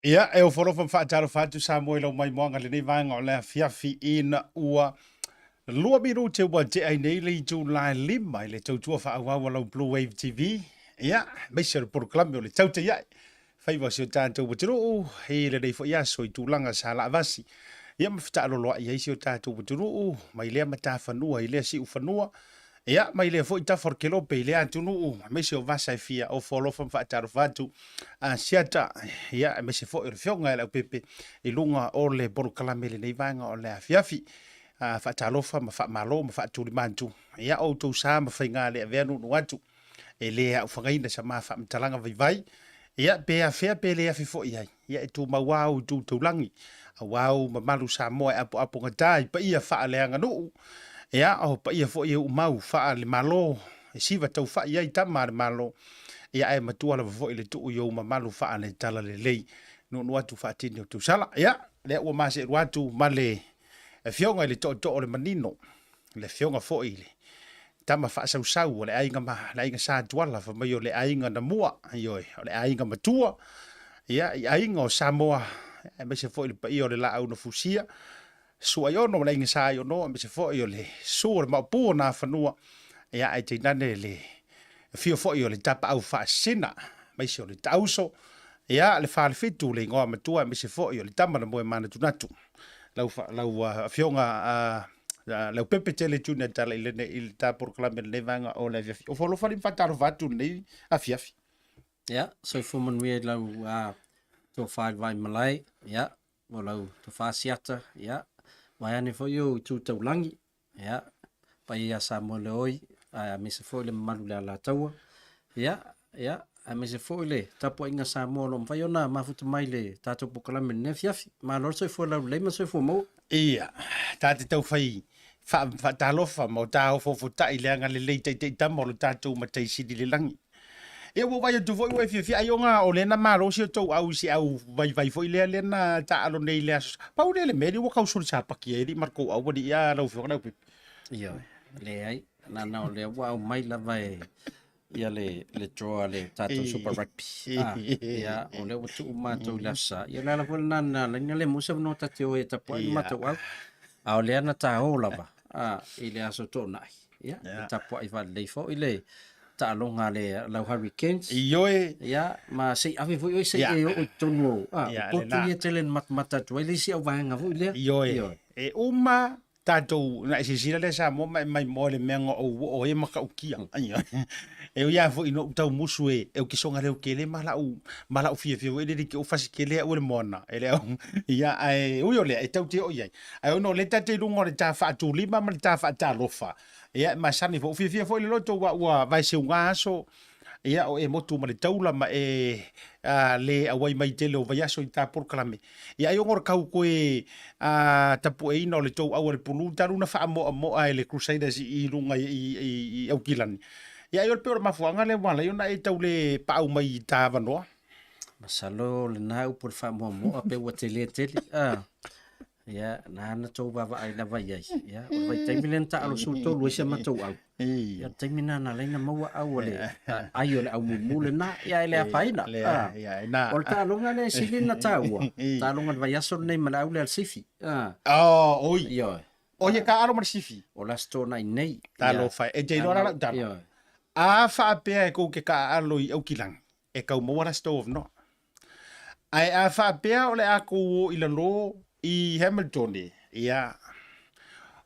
Ia, e ofo alofa ma faatalofa atu Samoa i lau maimoaga i lenei vaega o le afiafi ina ua 2 minute ua tea ai nei le itula e 5 i le tautua faaauau a lau Blue Wave TV. Ia, aemaise o le polokalame o le Tautai Ae, faiva o si o tatou atunuu i lenei foi aso i tulaga sa laavasi. Ia ma fetaaloloai ai si o tatou atunuu mai lea matafanua i lea siufanua. Ia, mai lea foi tafa o le kelope i lea atunuu, aemaise o vasa e fia ofo alofa ma faatalofa atu a Siata, ia, aemaise foi o le Afioga ia Leaupepe i luga o le polokalame i lenei vaega o le afiafi. A faatalofa ma faamalo ma faatulima atu, ia, o outou sa ma faiga le avea nuunuu atu, e le aofagaina sa ma faamatalaga vaivai, ia, pe afea pe le afe foi i ai. Ia e tumau lava ou i tu taulagi, aua ou mamalu Samoa e apoapogata i paia faaleaganuu, ia o paia foi e uumau faale-Malo, e siva taufai ai tama a le Malo, ia ae matua lava foi le tuu i ou mamalu faale-talalelei. Nuunuu atu faatini o tausala. Ia, lea ua maseelua atu ma le Afioga i le Tootoo o le Manino, le Afioga foi i le tama faasausau o le aiga ma le aiga Sa Tuala, fai mai o le aiga na mua, ioe, o le aiga matua, ia, i aiga o Samoa, aemaise foi le paia o le laau na fusia, Suaiono ma le aiga Sa Aiono, aemaise foi o le susu o le Maopu o Nafanua, ia, ae tainane le afio foi o le Tapaau Faasisina, aemaise o le Taauso, ia, le Falefitu, le igoa matua, aemaise foi o le tama na moe manatunatu. Lau, lau afioga Leaupepe Tele Junior Tala i lenei i le ta polokalame i lenei vaega o le afiafi. Ofo alofa alii ma faatalofa atu i lenei afiafi. Ia, soifua manuia i lau tofa i le vaimalae, ia, o lau tofa siata, ia, vaeane foi ou itu taulagi, ia, paia ia Samoa le oi, aemaise foi le mamalu i le Alataua, ia, ia, aemaise foi le tapuaiga Samoa o lo o mafai ona mafuta mai le tatou polokalame i lenei afiafi. Malo le soifua laulelei ma le soifua maua. Ia, ta te taufai faatalofa ma o ta ofoofo-tai i le agalelei taitaitama o lo tatou Matai Sili i le lagi. Ia, ua ou vaai atu foi ua e fiafia, ailoga o lea na malo si outou au i si au vaivai foi lea lea na taaalo nei i le aso. Pau lea le mea lea ua tau solisapaki ai alii ma le tou au alii a lau Afioga Leaupepe. Ioe, leai, leaga o lea ua aumai lava e ia le le draw a le tatou Super Rugby. Ah, ia, o lea ua tuu matou i le Aso Sa. Ia o le ala foi lena na ala ai na le maua se avanoa ta te o ai e tapuai le matou au. A o lea na ta o lava ah, i le Aso Toonai. Ia, e tapuai faalelei foi le taaloga a le lau Hurricanes. Ioe. Ia, ma se i ave foi oe se i e oo i totonu o, ah, o potu ia tele na matamata atu ai le isi auvaega foi lea. Ioe. E uma tatou na e silasila lea Samoa ma e maimoa i le mea na ou oo ai e matautia. E ui lava foi ina ou tau musu e ou te soga leotele ma la'u ma la'u fiafia foi lele i te ou fasi tele a'u e le moana e le au ia ae ui o lea e tau te oo i ai. Ae ona o lea ta te i luga o le ta faatulima ma le ta faatalofa ia e masani foi. Ua fiafia foi le loto aua ua vaeseuga aso ia o e motu ma le taula ma e le auai mai tele o vaiaso i ta polokalame. Ia ai ona o le tau toe tapueina o le tou au a le pulu talu na faamoamoa e le Crusaders i luga i Aukilani. Ia ai o le pei o le mafuaaga lea ua ala ai ona e tau le paau mai i ta avanoa. Masalo o lena upu o le faamoamoa pe ua tele tele. Ah. Ia, na na tou vaavaai lava i ai. Ia, o le vaitaimi lea na taalo 13 ai si a matou au. Ia, o le taimi lena na ala ai ona maua au a le ai o le au mumu lena. Ia, e le afaina. Ah. O le taaloga lea e sili ona taua, taaloga o le vaiaso lenei ma le au lea a le Sifi. Ah. Oh, oi. Ioe. O ia taalo ma le Sifi. O le Aso Toonai nei. Talofa e. E te iloa la lau tala. Ioe. A faapea e kou te taaalo i Aukilani, e tau maua la se tou avanoa. Ae a faapea o le a kou o i lalo i Hamilton, ia,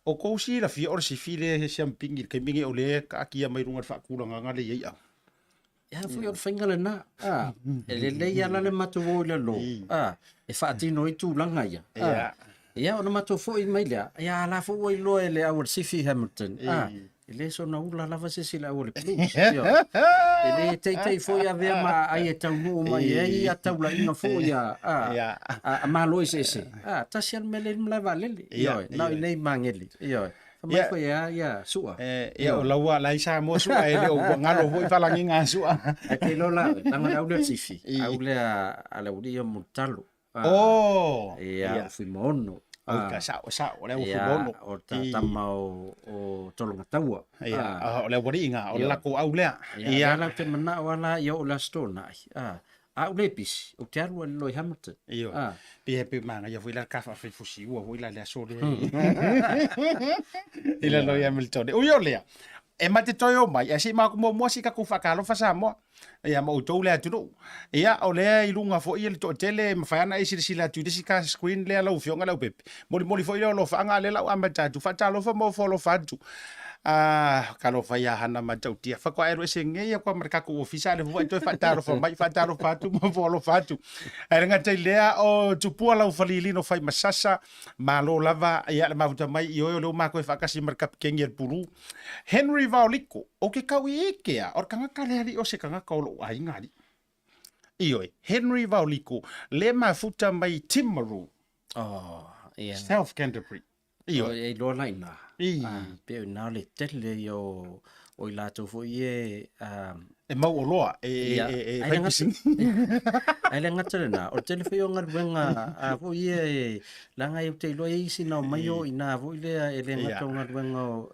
o kou silafia o le sifi lea e siampingi i le taimi nei o lea e taatia mai luga i le faatulagaga lea i ai au. E a foi o le faiga lena, a, e lelei lava la le matou o i lalo, a, e faatino ai tulaga ia. A, ia ona matou foi mai lea, ia a la foi ua iloa e le au a le sifi i Hamilton, a, E le soona ula lava se isi i le au o le Blues. E le teitei foi avea ma ai e taunuu mai ai ia taulaiga foi a, a, a, a Malo eseese. A, tasi lava le mea lea i le malae vaalele. Ioe, na o i inei i Magele. Ioe. Fai mai foi e a ia Su'a. Ia, o lau la i Samoa Su'a, e le o ua galo foi falagiga a Su'a. Ae te iloa la, leaga o le au lea o le sifi, au lea a le aualii ia o Mulitalo. Oh! Ia, o Fuimaono. Oi, ka sao, sao, o le au Fuimaono. O ta tama o Tologataua. Ia, o le aualii nga, o le latou au lea. Ia, lea la ou te manao lava la ia oo i le Aso Toonai. A ou le pisi, ou te alu ai loa i Hamilton. Ioe. Ah. Pe pe manaia foi la le ka faafaifusiua foi la le aso lea. I lalo i Hamilton. Ui o lea, e ma te toe o mai, ae se i maku muamua se i tatou faatalofa Samoa. Ia ma outou le atunuu. Ia, o lea i luga foi le toatele e mafai ona e silasila atu i le isi ka screen lea lau Afioga Leaupepe. Molimoli foi lea o alofaaga, a o lea o le a ou amata atu. Faatalofa ma ofo alofa atu. Ah, talofa ia Hana Matautia. Faatoa e alu ese nei atu lava ma le tatou ofisa, a o lea foi ua e toe faatalofa mai, faatalofa atu ma ofo alofa atu. Ae le gata i lea, o Tupua Laufalilino Faimasasa, malo lava ia le mafuta mai i oe o lea ua matou faatasi ma le kapikeni a le pulu. Henry Vaoliko, ou te tau i ike a, o le tagata lea alii o se tagata o lou aiga alii. Ioe, Henry Vaoliko, le mafuta mai Timaru. Oh, yeah. South Canterbury. Ioe. E iloa la i ina. I. Ah, pe o ina o le tele ia o, o i latou foi e E mau oloa, e, e, Ia, e, e ai fai le gata- pisini. Ai le gata lena, o le tele foi o galuega a foi ia e leaga e ou te iloa e i ai isi na omai o ina foi lea e le gata o galuega o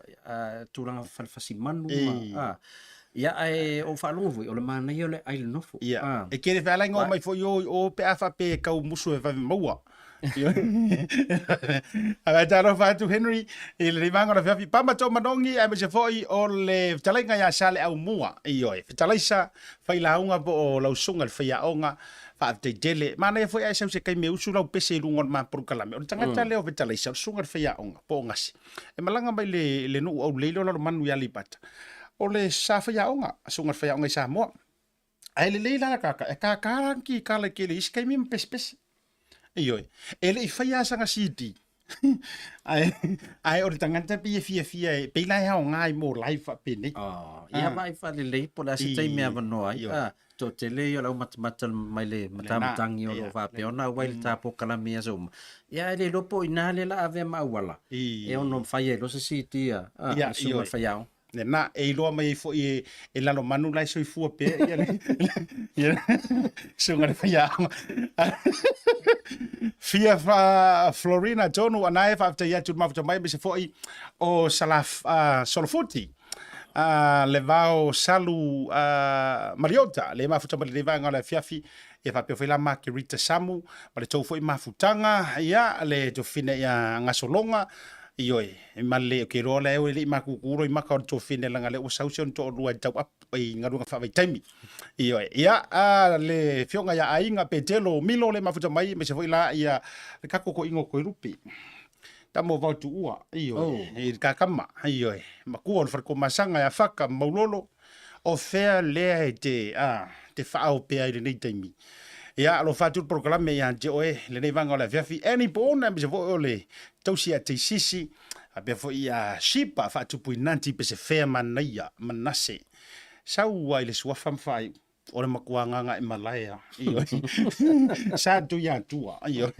tulaga falefasi manu ma a ia ae ou faalogo foi o le manaia o le ai le nofo. Ia, e tele fealaiga o omai foi o i o pe a faapea e tau musu e vave maua. Ae talofa atu Henry i lenei vaega o le afiafi. Pama Toomanogi aemaise foi o le fetalaiga ia Saleaaumua. Ioe, fetalaisa failauga po o lau susuga i le faiaoga, faafetai tele. Manaia foi ae sau se taimi e usu lau pese i luga o le ma polokalame. O le tagata lea o fetalaisa, o le susuga i le faiaoga po o Gasi. E malaga mai le le nuu aulelei lea o Lalomanu i Aleipata. O le sa faiaoga, susuga i le faiaoga i Samoa. Ae lelei la kaka, e kākā la ki kala i kele isi taimi ma pesepese. Ioe, e le i faia lava sana CD. Ae, ae o le tagata pei e fiafia e, pei la e aoga ai mo live faapenei. Oh, ia vaai faalelei po o le a se taimi e avanoa ai. Ah, toatele ia o le aumatamata mai le matamatagi o lo o faapea ona auai le ta polokalame i aso uma. Ia ae le iloa po o ina lea o le a avea ma auala e ono fai ai loa se CD a le susuga i le faiaoga. Lena, e iloa mai ai foi e, e Lalomanu la e soifua pea ia le, ia susuga i le faiaoga. Fia fa Florina Tonu ana e faafetai atu i le mafuta mai aemaise foi o Salaf, Solofuti le vao Salu Mariota le mafuta mai lenei vaega o le afiafi ia faapea foi la Makerita Samu ma le tou foi mafutaga ia le tofine ia Gasologa Ioe, e male, ou te iloa o la e le i matutu loimata o le tuafine leaga o lea ua sau si ona toalua e tau apu i galuega faavaitaimi. Ioe, ia, a, le afioga ia Aiga Petelo Milo le mafuta mai, aemaise foi la ia le tatou toeaina o Toelupe. Tama o Vaotuua, ioe, Oh. i le kakama, ioe, matua o le Falekomasaga ia Faka ma Maulolo, o fea lea e te, a, te faaoo pea i lenei taimi. Ia, alofa atu le polokalame ia te oe, lenei vaega o le afiafi. Annie Bourne, aemaise foi o le tausi ia Teisisi, faapea foi ia Shipa faatupu i Nanti Pesefea Manaia Manase. Sau ai le suafa ma faaiu, o le matua Gagaemalae a. Ioe. Sa tu ia tua. Ioe.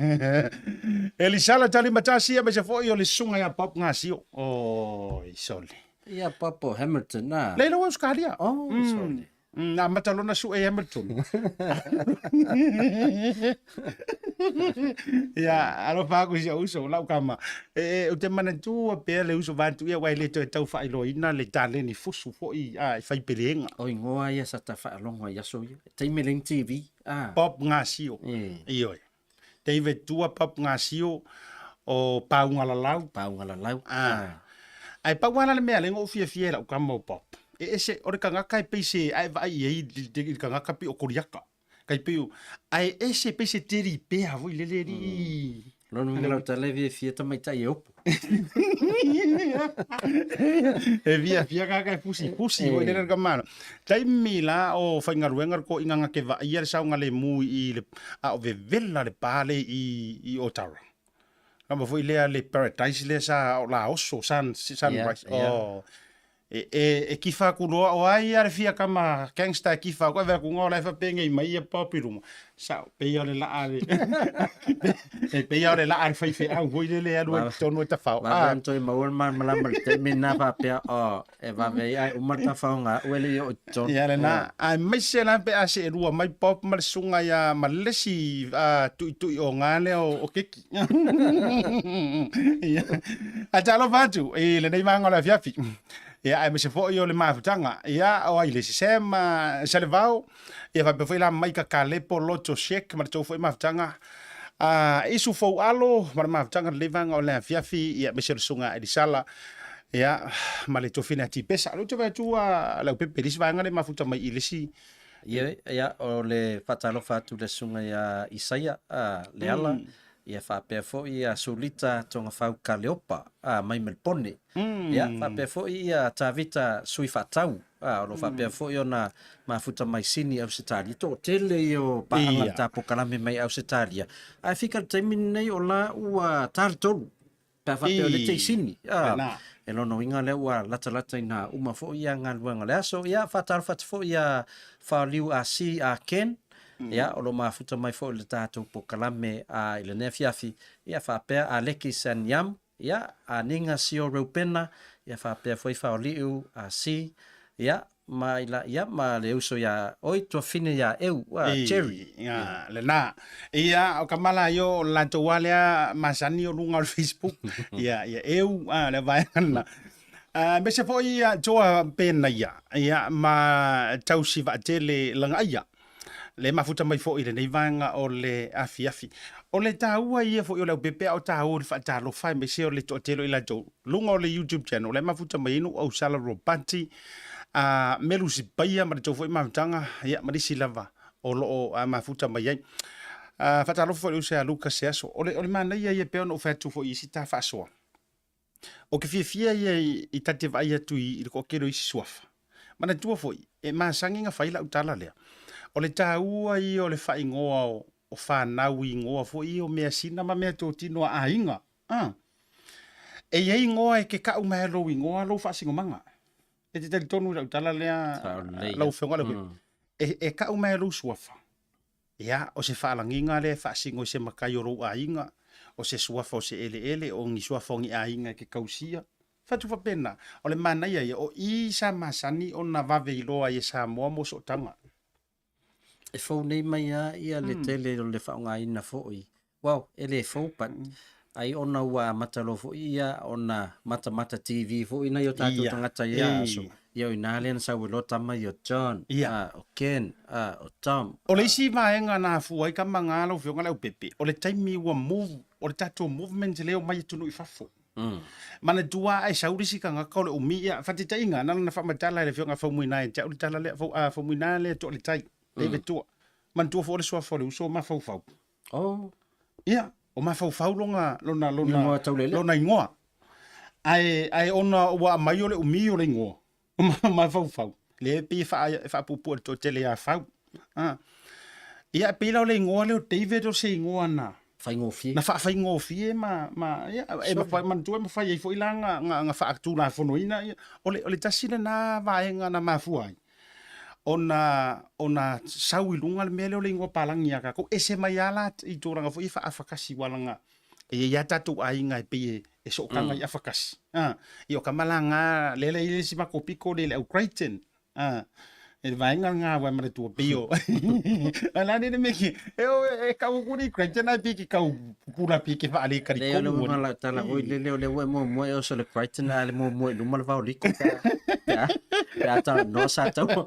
Elisala Talimatasi, aemaise foi o le susuga ia Bob Gasio. Oi, sole. Ia Bob o Hamilton, a. Leila ua Australia. Oh, sole. Na amata lona sue i Hamilton. Ia, alofa aku i si ou uso, lau kama. E, e, ou te manatua pea le uso vaeatu ia, aua e le toe tau faailoaina le taleni fusu foi a, i fai peleega. O igoa ia sa ta faalogo ai i aso ia. Taimi e leai ni TV. Ah. Bob Gasio. E. Ioe. David Tua, Bob Gasio, o Paugalalau. Paugalalau. Ah. Ae pau lava la le mea lea na ou fiafia ai i lau kama o Bob, e ese, o le tagata e pei se, a e vaai i ai i le tagata pei o Koliata. Tai pei o, ae ese pei se teddy bear foi lele alii. Lona uiga lau tala e fiafia tamaitai e opo. E fiafia kaka e fusifusi foi lele le kamalo. Taimi la o faigaluega le toeaina na te vaaia le saogalemu i le, a o vevela le pa le i Otara. Kama foi lea le paradise lea sa o la oso, sun, sunrise. Oh. E, e, e kifa aku loa, o ai ia le fia kama gangster e kifa aku, ave aku ngā o la e whapengei mai ia pau luma. Sa, pei o le laa le, e pei o le laa le faifeau foi lele e alu ai i totonu e tafao. Vave ona toe maua le malamalama i le taimi lena faapea, oh, e vave ai ae uma le tafaoga a'u e le i oo i totonu. Ia lena, aemaise la pe a seelua mai Bob ma le susuga ia ma le isi tuitui oga lea o Keki. Ia, ae talofa atu i lenei vaega o le afiafi. Ia, aemaise foi o le mafutaga, ia, o ai le isi, Sam Salevao, ia faapea foi la Maika Kalepo Loto Sheck ma le tou foi mafutaga, Isu Fou Alo ma le mafutaga lenei vaega o le afiafi, ia, aemaise o le Susuga Elisala, ia, ma le Tofina Tipesa. O lea ou te vaai atu ua Leaupepe i le isi vaega lea e mafuta mai i le isi. Ia, ia, o le faatalofa atu i le Susuga ia Isaia Leala, Ia faapea foi ia Sulita Togafau Kaleopa a, mai Melpone. Ia faapea foi ia Tavita Sui Faatau a, o lo o faapea foi ona mafuta mai Sini Ausetalia. Toatele ia o paaga le ta polokalame mai Ausetalia. Ae fika i le taimi lenei o la ua ta le 3 pe a faapea o lea e te i Sini. A, e lona uiga lea ua latalata ina uma foi ia galuega o le aso. Ia faatalofa atu foi ia Faoliu Ah See Ah Ken, Ia, o lo o mafuta mai foi le tatou polokalame a i lenei afiafi, ia faapea a Leki San Yam, ia, a Ninga Sio Reupena, ia faapea foi Faoliu a Si, ia, ma ila, ia, ma le uso ia oi tuafine ia Eu, a Jerry. Ia, lena. Ia, o ka mala io o le latou lava lea masani o luga o le Facebook. Ia, ia Eu, a, le vaega lena. Aemaise foi ia Joa Penaia, ia, ma Tausi Vaatele Lagaaia. Le mafuta mai foi i lenei vaega o le afiafi. O le taua ia foi o le aupepe a o taua i le faatalofa aemaise o le toatele o i latou luga o le YouTube channel le mafuta mai ai no Ausala Robati a Melusi Paia ma le tou foi mafutaga ia ma nisi lava o lo o mafuta mai ai. Faatalofa foi i le uso ia Lucas Seaso. O le manaia ia pei ona ou fai atu foi i isi ta faasoa. O ke fiafia ia i ta te vaai atu i le toatele o isi suafa. Manatua foi, e masani na fai lau tala lea. O le taua ia o le faaigoa o fanau i igoa foi ia o measina ma meatotino a aiga. A. E i ai igoa e ke kau mai ai lou igoa lou faasinomaga. E te talitonu i lau tala lea, lau Afioga Leaupepe. E kau mai ai lou suafa. Ia, o se faalagiga lea e faasino i se matai o lou aiga, o se suafa o se eleele, o ni suafa o ni aiga e ke tausia. Fatu faapena, o le manaia ia, o i sa masani ona vave iloa ai e Samoa mo sootaga. E fou nei mai lava ia le tele o le faaaogaina foi Well, e le fou but ai ona ua amata loa foi ia ona matamata TV foi nai o tatou tagata i ia aso. Ia o ina lea na sau ai loa tama ia o John, o Ken, o Tom. O le isi vaega na afua ai ka maga lau Afioga Leaupepe, o le taimi ua move, o le tatou movement lea omai atunuu i fafo. Manatua a e sau le isi tagata o le umi, ia faataitaiga, na ona faamatala e le Afioga Faumuina ia te au le tala lea, Faumuina lea Toaletai, David Tua. Manatua foi o le suafa o le uso o Mafaufau. Oh. Ia, o mafaufau lona, lona, lona, Igoa taulele. lona igoa. Ae, ae ona ua aumai o le umi o le igoa, o mafaufau, lea e pei e faa, e faapuupuu e le toatele ia Fau. Ah. Ia, e pei la o le igoa lea o David o se igoa na, Faigofie. na faafaigofie ma, ma, ia, e mafai, manatua e mafai ai foi la na, na, na faatulafonoina. Ia. O le, o le tasi lena vaega na mafua ai ona ona sau i luga le mea lea o le igoa palagi ia tatou, ese mai lava la i tulaga foi ia faa-afakasi aua leaga e i ai lava tatou aiga e pei e sootaga i afakasi. A, ia o tama la na lea la e i ai le isi matou pito lea i le au Crichton, a, e le vaega lena aua e manatua pei o a o le a le mea ke, e o e kau atu nei Crichton ae pei e ke tau pupula pei e ke Lea o le faaletalikonu uiga o lau tala oi lele o lea ua e muamua e oso i le Crichton a le muamua i luma le vaoliko pe a pe a pe a talanoa sa taua.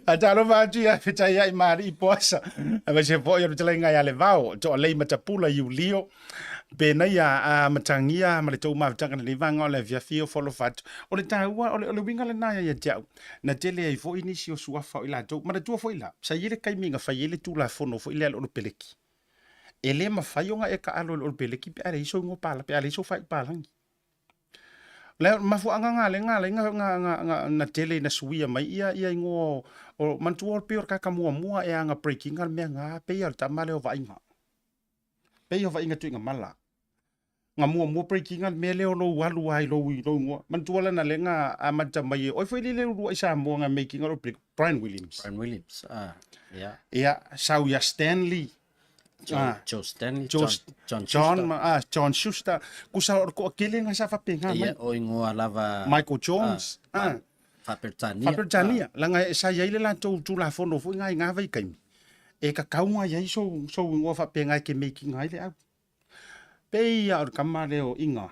A talofa atu ia Fetaiai ma Alii Poasa, aemaise foi o le fetalaiga ia Levao, Toalei Matapula Iulio, Penaia a Matagia ma le tou mafutaga i lenei vaega o le afiafi o folofa atu. O le taua, o le, o le uiga lena ia te au, na tele ai foi nisi o suafa o i latou. Manatua foi la, sa i ai le taimi na fai ai le Tulafono foi lea a le Olopeleki. E le mafai ona e taalo i le Olopeleki pe a leai sou igoa palagi, pe a leai sou faaiu palagi. O le mafuaaga na lea na ala ai na tele ina suia mai ia ia igoa o, manatua pei o le tagata muamua ea na break ina le mea na, pei o le tama lea o Vaaiga. Pei o Vaaiga Tuigamala. Na muamua break ina le mea lea o lou alu lava i lou igoa. Manatua lana lea na amata mai e, oi foi lele uluai Samoa na make ina le break, Brian Williams. Brian Williams, ah, yeah. Ia, sau ia Stanley. Joe, ah, Joe Stanley, Joe, John, John Schuster. John, ah, John Schuster. Kusa o le toatele na sa faapena mai. Ia, o ingoa lava. Michael Jones. Ah, ah. Faa-Peretania. Faa-Peretania. Ah. Leaga e sa i ai le latou Tulafono foi na i na vaitaimi, e tatau ona i ai sou, sou ingoa faapena e te make ina ai le au. Pei lava o le tama lea o Iga,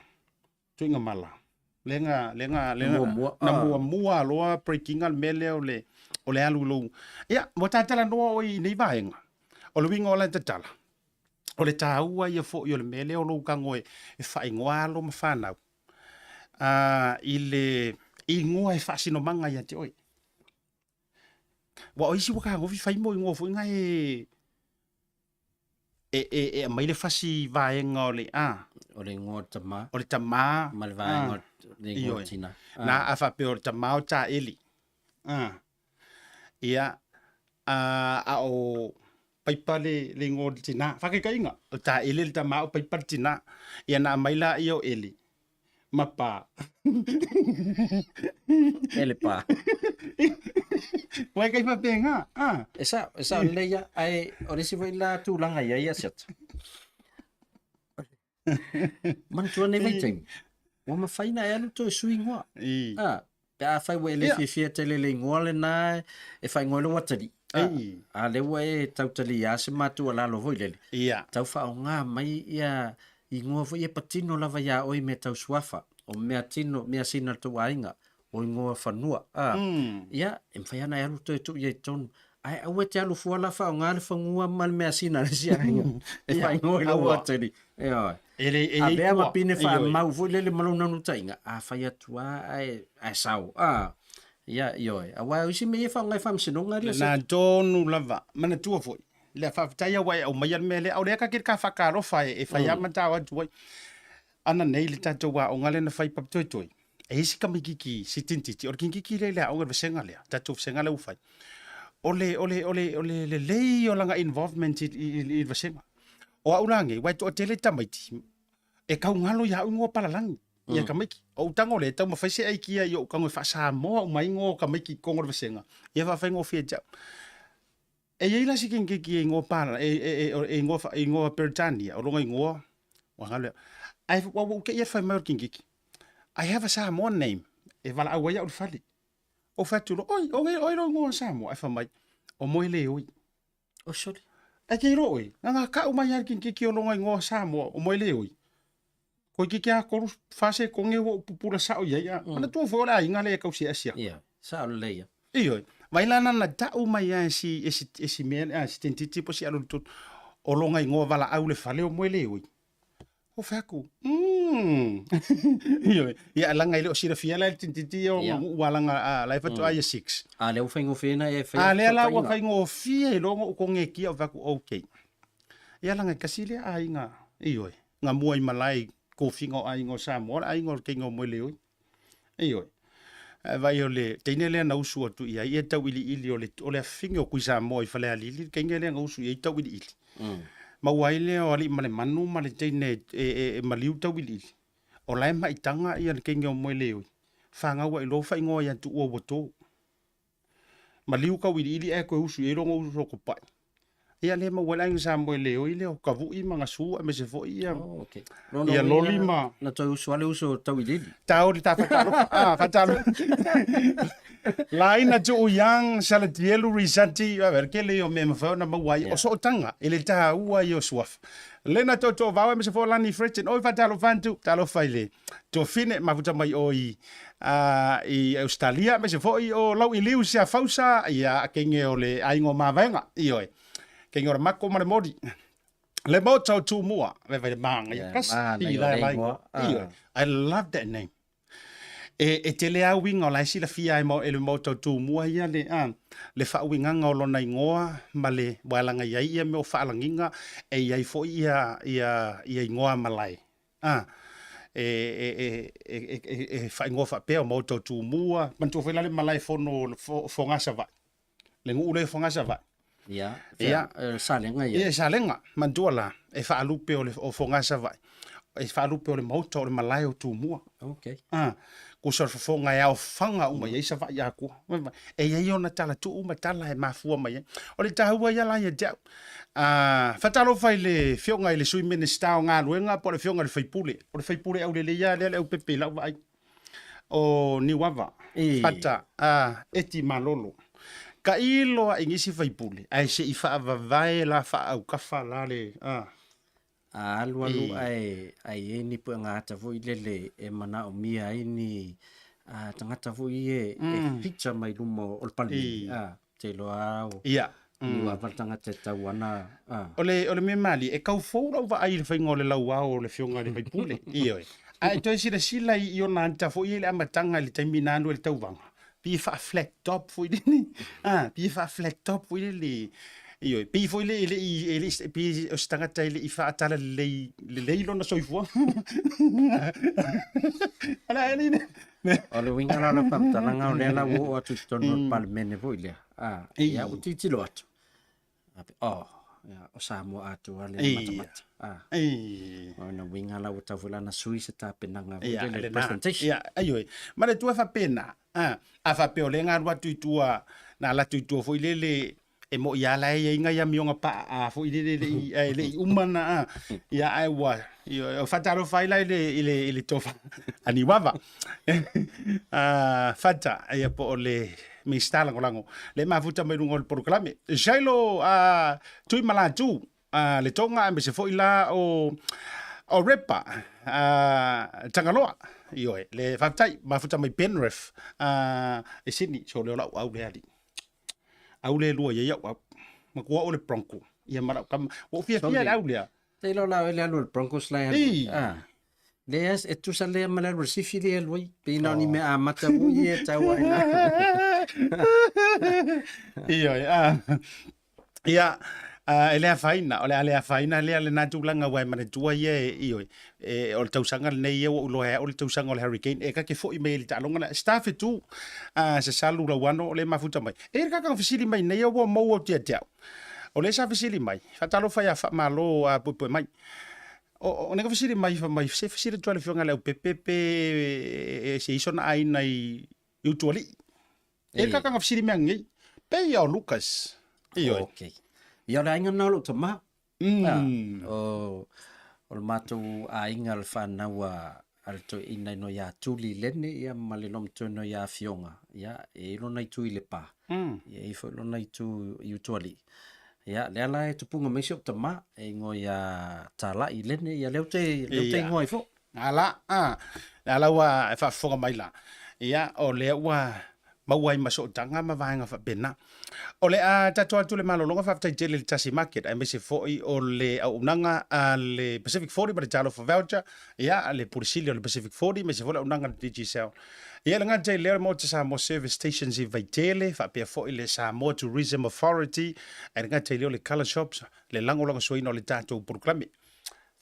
Tuigamala. Lea na, lea na, lea na, Muamua, na ah. muamua loa break ina le mea lea o le, o le alu i lou. Ia, ua ta talanoa oe i nei vaega. O le uiga o lana tatala, o le taua ia foi o le mea lea o lou tago e, e faaigoa alo ma fanau i le igoa e faasinomaga ia te oe. Aua o isi ua tagofi fai mo igoa foi na e e, e, e aumai le fasi vaega o le a. O le igoa o le tama. O le tama. Ma le vaega o le igoa o le tina. Na a faapea o le tama o Taeli. A. Ia, a, a o Paipa le, le igoa o le tina. Faakaitaiga, o Taeli le tama o Paipa le tina. Ia na aumai laia o Eli ma Pa. Ele Pa. Ua e kai faapena, a. E sao, e sao lelei ia, ae o le isi foi la tulaga i ai ia Siata. Manatua nei vaitaimi, ua mafai ona e alu toe sui igoa. I. A, pe afai ua e le Ia. fiafia tele i le igoa lena e faaigoa ai lou atalii. A, Ei. a lea ua e tautaliā se matua lalo foi lele, Ia. tau faaaoga mai ia igoa foi e patino lava iā oe i mea tau suafa, o mea tino, mea sina a le tou aiga, o igoa fanua, a, ia, e mafai lava ona e alu toe tuu i ai i totonu. Ae aua e te alu fua la faaaoga le fagua ma le measina a le isi aiga e faaigoa i lou atalii. Ioe. E le, e i ai Avea tua. ma pine Ioe. faamau foi lele ma lou naunautaiga, a fai atu lava ae, ae sao. A, ia, ioe. Aua o isi mea ia e faaaoga i faamasinoga alii o se. Lena tonu lava. Manatua foi, le faafetai a ua e aumaia le mea lea. O lea ka ka whakaalofa e, e whai mm. ama atu ai. Ana nei le tatou aoga lea na fai papitoetoe. E i ai si tamaititi, si tintiti, o le tintiti lea i le aoga i le vasega lea, tatou vasega lea ua fai. O le, o le, o le, o le lelei o lana involvement i, i, i le vasega. O au la nei, ua e toatele tamaiti, e tau galo ia au ingoa palalagi, ia tamaiti. O ou tago lea, e taumafai se aikia i ou tago e faa-Samoa uma ai ingoa o tamaiti i totonu o le vasega, ia faafaigofie ia te au. E i ai la si kenikeki e igoa pa e e e e igoa e igoa Peretania, o lona igoa ua galo ia. Ae ua ou te i e fai mai o le kenikeki, I have a Samoan name, e valaau ai au i le fale. Ou fai atu loa, oi, o ai lou igoa Samoa? Ae fai mai, o Moeleoi. Oh, sorry. Ae te iloa oe, na gakau mai lava le kenikeki o lona igoa Samoa, o Moeleoi. Koe ki kia koru fa se konge ua ou pupula sao i ai a. Manatua foi o le aiga lea e tausi asia. Ia, sao lelei ia. Ioe. Vai la na tau mai a e si, e si, e si mea, a si tentiti po si alu i totonu. O lona igoa valaau le fale o Moeleoi. O fai atu, mm. Ioe. Ia laga e le o silafia la e le tentiti ia o Ia. ua laga a, la e faatoa ia 6. A lea ua faigofie na e fai A lea la ua faigofie i loa ona ou konekia o fai atu, okay. Ia laga e tasi lea aiga, ioe. Nga mua i malae i kofiga o aiga o Samoa, le aiga o le teine o Moeleoi. Ioe. Ae vaai o le teine lea na usu atu i ai ia tauiliili o le, o le afifine o Tuisamoa i Falealili, le teine lea na usu i ai tauiliili. Maua ai lea o Aliimalemanu ma le teine e, e, e maliu tauiliili. O la e maitaga ia le teine o Moeleoi, fanau ai loa faaigoa ia Tuua ua to. Maliu tauiliili ae toe usu i ai lona uso o Tupai. Ia lea e maua ai le aiga Samoa e leoi lea o Tavu'i ma Gasu aemaise foi ia Oh, okay. Lona ia uiga Loli ma na toe usu lava le uso o Tauiliili. Taoli ta faatalofa ah faatalofa Laina Tuu Young Salatielu Risati a le tele ia o mea e mafai ona maua ai o sootaga i le taua ia o suafa. Lena Tootoovaoa aemaise foi o Lani Fretton oi faatalofa atu talofa i le Tuafine mafuta mai o i i Australia aemaise foi o Lauiliu Siafausa ia kenge o le aiga o Mavaega ioe kenge o le Mako ma le Moli le Maota o Tumua le vai manaia Yeah, kasi manaia i o la le lai igoa. ioe I love that name e, e tele a uiga o la e silafia ai e le Maota o Tumua ia le a le faauigaga o lona igoa ma le ua laga i ai ia mea o faalagiga e i ai foi ia ia ia igoa malae A, e, e, e, e, e, e faaigoa faapea o Maota o Tumua, manatua foi la le malae fono o Fogaa Savaii, le nuu lea o Fogaa Savaii. Ia, Ia. e, Salega ia. Ia, Salega, manatua la, e faalupe o le o Fogaa Savaii, e faalupe o le Maota o le malae o Tumua. Okay. A, kusa o le fofoga e aofaga uma i ai Savaii atoa. E i ai ona tala tuu ma tala e mafua mai ai. O le taua ia la ia te au. A, faatalofa i le Afioga i le Sui Minisita o Galuega po o le Afioga i le Faipule. O le Faipule aulelei lava lea le aupepe i lau vaai. O Niuava, Fata, a, Eti Malolo. Tailo lava i nisi faipule, ae se i faavavae la faaautafa la le, a. A alualu ae ae i ai ni puega ata foi lele e manaomia ai ni a tagata foi ia e feature mai luma o le Palemene. A, te iloa lava o Ia. Niuava le tagata e tau ana a. O le, o le mea malie, e kau fou lau vaai i le faiga o le lauao o le Afioga i le Faipule. Ioe. Ae toe silasila i ona ata foi ia i le amataga i le taimi na alu ai le tauvaga, pei e faa-flat top foi lele, a, pei e faa-flat top foi lele, ioe, pei foi le, e le i, e le i, pei o se tagata e le i faatalalelei lelei lona soifuaga. O le a ea le O le uiga la o lau faamatalaga, o lea la ua oo atu i totonu o le Palemene foi lea, a, ia ua tilotilo atu, oh, ia, o Samoa atoa le matamata. A, o lona uiga la ua tatau foi la ona sui se tapenaga foi lele, le presentation. Ia, ioe. Ma le tua faapena, a, a faapea o lea na alu atu i tua, na alu atu i tua foi lele, e mo'i lava la e i ai nai amioga paa foi lele e le i, e le i uma na, a. Ia, ae ua, ioe, o faatalofa ai la i le, i le, i le tofa a Niuava. A, Fata, ia po o le Minisita Lagolago, le mafuta mai luga o le polokalame. Shiloh, a, Tuimalatu, a, le Tonga aemaise foi la o, o Repa, a, Tagaloa. Ioe, le faafetai, mafuta mai Penrith, a, e Sydney, so lea o lau au lea alii. Au le lua i ai au au. Matua o le Bronco. Ia ma lau kama. Ua ou fiafia le au lea. Te iloa la oe le alu o le Broncos la e alu. Ei. Ah. Lea e tusa lea ma le alu o le Sifi lea e alu ai. Pei na o ni mea amata foi ia e tau ai na. Ioe, ah. Ia, e le afaina, o le a le afaina lea lena tulaga aua e manatua ia e, ioe, e, o le tausaga lenei ia ua ou iloa e au le tausaga o le hurricane, e kake foi mai i le taaloga lea. Staff e tu, sasalu lauano o lea e mafuta mai. E i ai le kaka na fesili mai nei ua maua atu ia te au. O lea sa fesili mai, faatalofa ia Faamalo a Puepue mai. O, o nei ka fesili mai, fai mai, se fesili atu ai le afioga i le Leaupepe pe e, se i sona aiga i, i Utualii. E ka kanga fesili mea ngei. Pe ia o Lucas. Ioe. Okay. Ia o le aiga na o lou tama. O, o le matou aiga o le whanau a, a le toeaina ino ia Tuli Lene ia ma le lomatoa ino ia Afioga. Ia, e i lona itu i Lepa. Ia e i foi lona itu i Utualii. Ia, lea la e tupunga mai si ou tama, e ingoa ia Talai Lene, ia lea ou te, lea ou te ingoa ai foi. Ala, a, le ala ua e faafofoga mai la, ia, o lea ua maua ai ma sootaga ma vaega faapena. O le a tatou atu le malologa faafetai tele i le Tasi Market aemaise foi o le auaunaga a le Pacific 40 ma le Talofa Voucher, ia, le Pule Sili o le Pacific 40 aemaise foi le auaunaga a le Digicel. Ia, le gata i lea o le Maota Samoa Service Stations i Vaitele, faapea foi le Samoa Tourism Authority, ae le gata i lea o le Colour Shops, le lagolagosoaina o le tatou polokalame.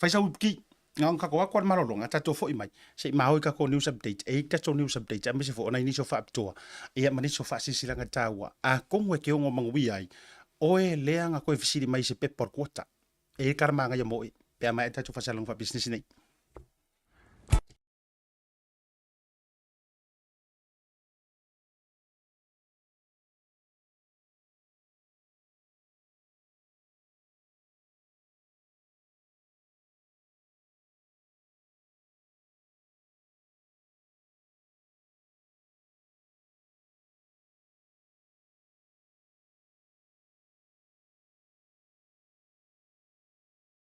Fai sau upu ki. Na ona tatou atu a le malologa, tatou foi mai, se i maoi tatou news update, e i ai tatou news update, aemaise foi o nai nisi o faapitoa, ia ma nisi o faasilasilaga taua, atonu e te ono manuia ai oe lea na toe fesili mai i se pepa o le kuota. E i ai tala manaia mo oe, pe a maea tatou faasalalauga faapisinisi nei.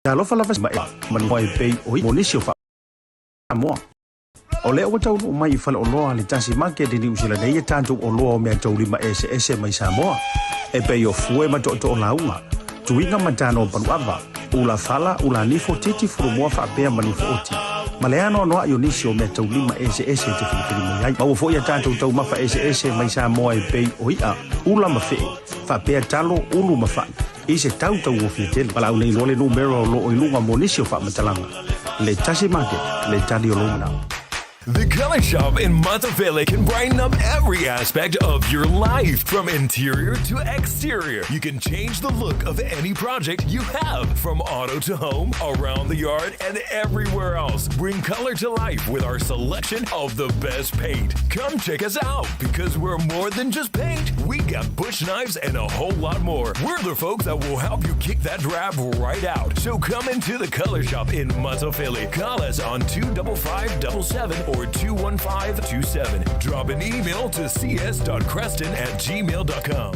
Talofa lava ma e pei o mo nisi o Samoa. O lea ua taunuu mai i faleoloa a le Tasi Market i Niu Sila nei e tatou oloa o meataulima eseese mai Samoa, e pei o fue ma tootoo lauga, tuiga ma tano o paluava, ula fala, ula nifo, titi, fulumoa faapea ma nifo oti, ma le anoanoai o nisi o meataulima eseese e te filifili mai ai. Maua foi a tatou taumafa eseese mai Samoa e pei o i'a, ula ma fe'e, faapea talo, ulu ma fa'i, i se tau tauofie tele. Valaau nei loa le numera o lo o i luga mo nisi o faamatalaga. Le Tasi Market, le tali o lou manao. The Color Shop in Matafele can brighten up every aspect of your life, from interior to exterior. You can change the look of any project you have, from auto to home, around the yard, and everywhere else. Bring color to life with our selection of the best paint. Come check us out because we're more than just paint. We got bush knives and a whole lot more. We're the folks that will help you kick that drab right out. So come into the Color Shop in Matafele. Call us on 25577 or 21527. Drop an email to cs.creston at gmail.com.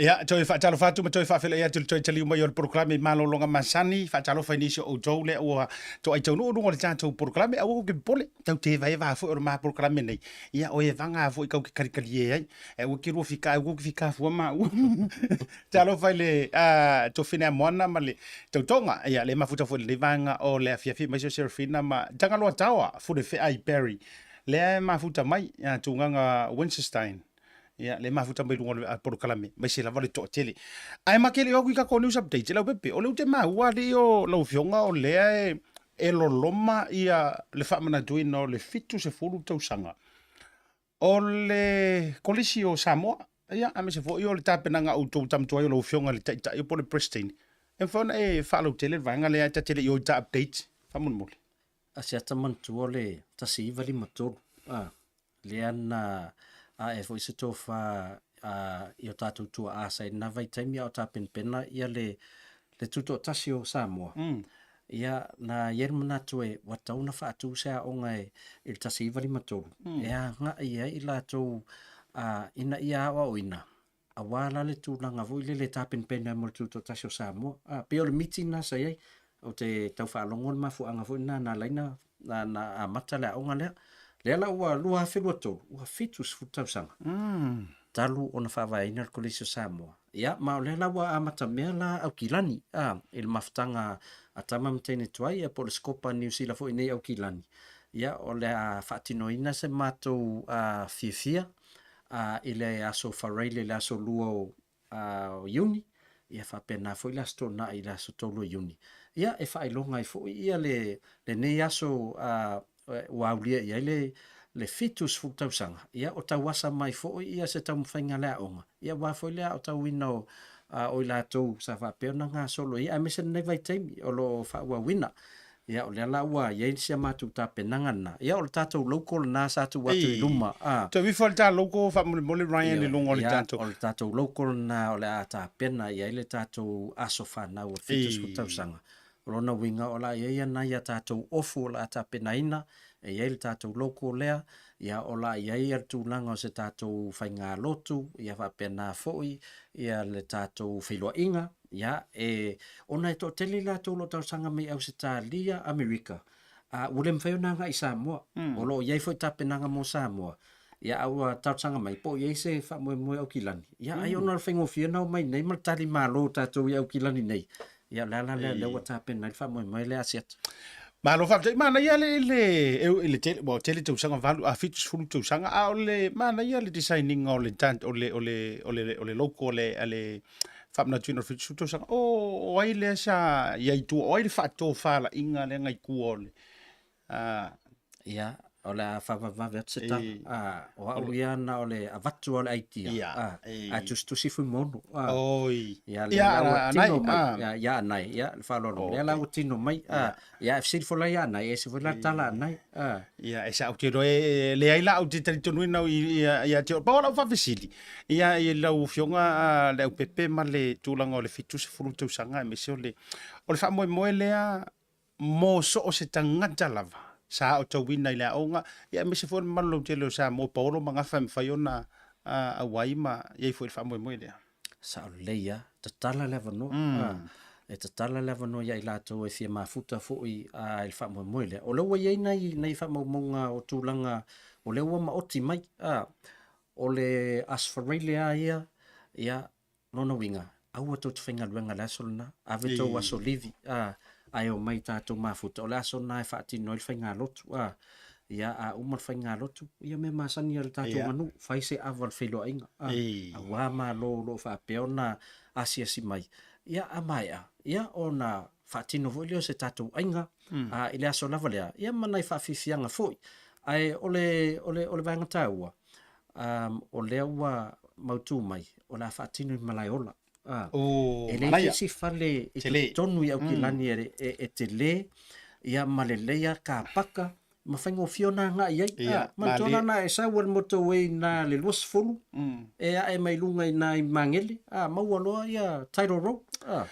Ia, toe faatalofa atu ma toe faafeiloai atu i le toe taliu mai o le polokalame i malologa masani. Faatalofa i nisi o outou lea ua toai taunuu i luga o le tatou polokalame. Aua kou te popole, tau te evaeva foi o le ma polokalame nei. Ia, o evaga foi kau te kalikalie ai. E aua ke lua fika, aua ke fika fua maua. Talofa i le Tofine Amoana ma le Tautoga. Ia, le mafuta foi i lenei vaega o le afiafi aemaise o Serafina ma Tagaloa Taoa, Fulefea i Barry. Lea e mafuta mai, ia, tugaga Winchestein. Ia, le mafuta mai luga o le polokalame, aemaise lava le toatele. Ae ma ke le o atu i tatou news updates, Leaupepe, o lea ou te maua alii o lau Afioga o lea e loloma ia le faamanatuina o le 70 tausaga o le Kolisi o Samoa, ia, aemaise foi o le tapenaga a outou tama tuai o lau Afioga i le Taitai po o le President. E mafai ona e faalautele le vaega lea ta te le i o i ta update, faamolemole. A se ata manatua o le 1953, a, lea na ae foi se tofa a, i o tatou tuaa sa i lena vaitaimi a o tapenapena ia le, le tutoatasi o Samoa. Ia, na i ai le manatu e ua tatau ona faatu se aoga e, i le 1953, e agai ai i latou a, ina ia aoaoina, aua la le tulaga foi lele e tapenapena ai mo le tutoatasi o Samoa. A, pei o le miti lena sa i ai. Ou te tau faalogo le mafuaaga foi lena na ala ai na, na, na amata le aoga lea. Lea la ua 2023, ua 70 tausaga talu ona faavaeina le Kolisi o Samoa. Ia, ma o lea la ua amatamea la Aukilani, a, i le mafutaga a tama ma teine tuai, ia po o le Scopa a Niu Sila foi nei Aukilani. Ia, o le a faatinoina se matou a, fiafia a, i le aso Faraile i le aso 2 o, a, o Iuni, ia faapena foi le aso Toonai i le aso 3 o Iuni. Ia, e faailoga ai foi ia le, lenei aso a, ua aulia i ai le, le 70 tausaga, ia o tauasa mai foi ia se taumafaiga a le aoga, ia aua foi le aotauina o, a, o i latou sa faapea ona gasolo i ai, aemaise lenei vaitaimi o lo o faaauauina. Ia o lea la ua i ai si a matou tapenaga lena. Ia o le tatou logo lena sa tuu atu i luma. A. Toe ifo le ta logo faamolemole Ryan i luga o le tatou. O le tatou logo lena o le a tapena i ai le tatou aso fanau o le 70 tausaga. O lona uiga o le a i ai nai a tatou ofu o le a tapenaina, e i ai le tatou logo lea, ia o le a i ai le tulaga o se tatou faigalotu, ia faapena foi ia le tatou feiloaiga, ia e, ona e toatele i latou o lo o talosaga mai i Ausetalia, Amerika, a ua le mafai ona agai i Samoa. O lo o i ai foi tapenaga mo Samoa, Ia, a ua talosaga mai po o i ai se faamoemoe Aukilani. Ia, ai ona o le faigofie ona omai nei ma le tali malo o tatou i Aukilani nei. Ia, o le ala lea, lea ua tapena ai le faamoemoe lea Asiata. Malo faafetai. Manaia le le e le tele ua tele tausaga valu a 70 tausaga a o le manaia le design ina o le o le o le o le o le logo o le a le faamanatuina o le 70 tausaga. O o ai lea sa i ai i tua o ai le faatofalaiga lea na i tua o le Ia, o le a faavavevave atu se tala. O au ia na o le avatu o le idea. Ae tusitusi Fuimaono. Oi. Ia, lea la ua tino mai. Ia, Anae, ia, le faaaloalo. Lea la ua tino mai. Ia, e fesili foi la ia Anae, e ese foi la le tala a Anae. Ia, e sao, ou te iloa e leai la ou te talitonuina ia te oe. Pau o lau faafesili, ia i lau Afioga Leaupepe ma le tulaga o le 70 tausaga aemaise o le faamoemoe lea mo so o se tagata lava sa aotauina i le aoga, ia aemaise foi o le mamalu lautele o Samoa, paolo ma gafa e mafai ona auai ma i ai foi le faamoemoe lea. Sao lelei lava, tatala le avanoa, e tatala le avanoa ia i latou e fia mafuta foi i le faamoemoe lea. O lea ua i ai nai, nai faamaumauga o tulaga o lea ua maoti mai, o le Aso Faraile lava ia, ia Lona uiga, aua tou te faigaluega i le aso lena, ave tou aso livi, a, ae omai tatou mafuta, o le aso lena e faatino ai le faigalotu, a. Ia, a uma le faigalotu, ia mea masani a le tatou aganuu, fai se ava o le feiloaiga, a, aua Malo o lo o faapea ona asiasi mai. Ia, a maea, ia, ona faatino foi lea o se tatou aiga, a, i le aso lava lea, ia ma nai faafiafiaga foi. Ae o le, o le, o le vaega taua, um, o lea ua mautu mai, o le a faatino i Malaeola. Ah, oh, e leai se isi fale i totonu i Aukilani mm. e, e, e tele, ia ma lelei a kapaka, ma faigofie ona agai i ai. Ia, ah, manatua malie. na e sau e le motorway na le 20, e ae mai luga i na i Magele, ah, maua loa ia Tidal Road. Ah.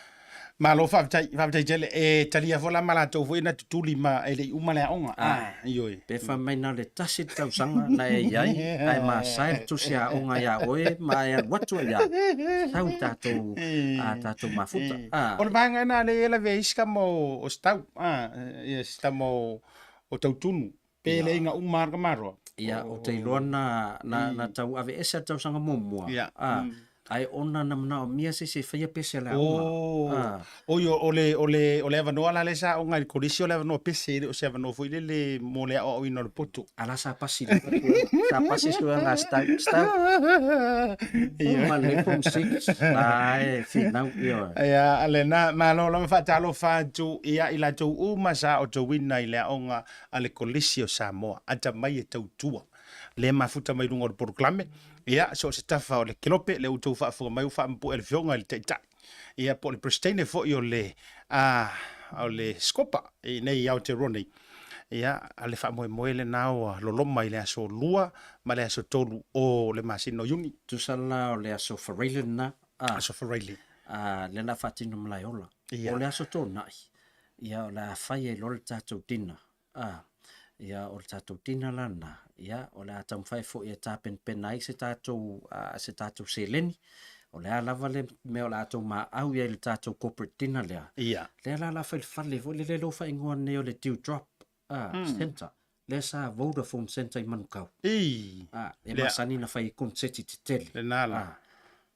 Malo faafetai, faafetai tele. E talia foi la ma latou foi na tutuli ma e le i uma le aoga. Ah, ioe. Pe fai mai na o le tasi le tausaga na e i ai, ae masae le tusi aoga iā oe ma e alu atu ai lava, sau i tatou, a tatou mafuta. Ah. O le vaega lena lea e lavea ai isi tama o Stau, ah, ia si tama o Tautunu. Pe le inga uma lava le tamaloa. Ia, ou te iloa na, na, na tau aveese le tausaga muamua. Ia. Ah, ae ona na manaomia se isi e faia pese a le aoga. Oh. Ah. Oi, o le, o le, o le avanoa la lea sa aoga i le kolisi, o le avanoa pese, e le o se avanoa foi lele mo le aoaoina o le poto. A la sa pasi lava sa pasi suega a Stau, Stau. Ia. Uma lelei form 6, la e finau, ioe. Ia, lena, malo lava faatalofa atu ia i latou uma sa otouina i le aoga a le Kolisi o Samoa, atamai e tautua. Lea mafuta mai luga o le polokalame, ia, so o se tafa o le kelope, lea ua outou faafofoga mai ua faamapue e le Afioga i le Taitai, ia, po o le Peresetene foi o le, a, o le Scopa i inei i Aotearoa nei. Ia, a le faamoemoe lena ua loloma i le aso 2 ma le aso 3 o le masina o Iuni. Tusa la o le aso Faraile lena, a. Aso Faraile. A, lea la faatino Malaeola. Ia. O le aso Toonai, Ia, o le a fai ai loa le tatou dinner. A, ia, o le tatou dinner la lena, ia, o le a taumafai foi e tapenapena ai se tatou, a, se tatou seleni. O le a lava le mea o le a tou maau i ai i le tatou corporate dinner lea. Ia. Lea la o le a fai i le fale foi lele lea ua faaigoa nei o le Dew Drop, a, Centre. Lea sa Vodafone Centre i Manukau. Ii. A, e Lea. masani na fai ai koneseti tetele. Lena la. A,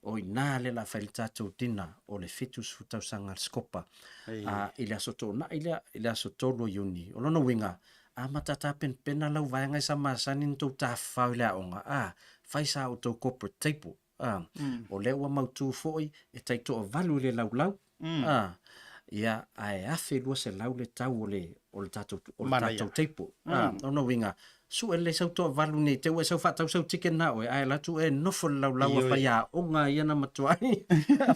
o i ina lea o le a fai le tatou dinner o le 70 tausaga a le Scopa. Ei. A, i le aso Toonai lea, i le aso 3 o Iuni. O lona uiga, amata tapenapena lau vaega i sa masani na tou tafafao i le aoga, a, fai sa outou corporate table. A, o lea ua mautu foi e taitoavalu i le laulau, a, ia, ae $1,200 le tau o le, o le tatou, o le tatou table. A, o lona uiga, sue lelei sau toavalu nei te ua e sau faatau sau ticket na oe, ae alu atu oe e nofo i le laulau a faiaoga ia na matuai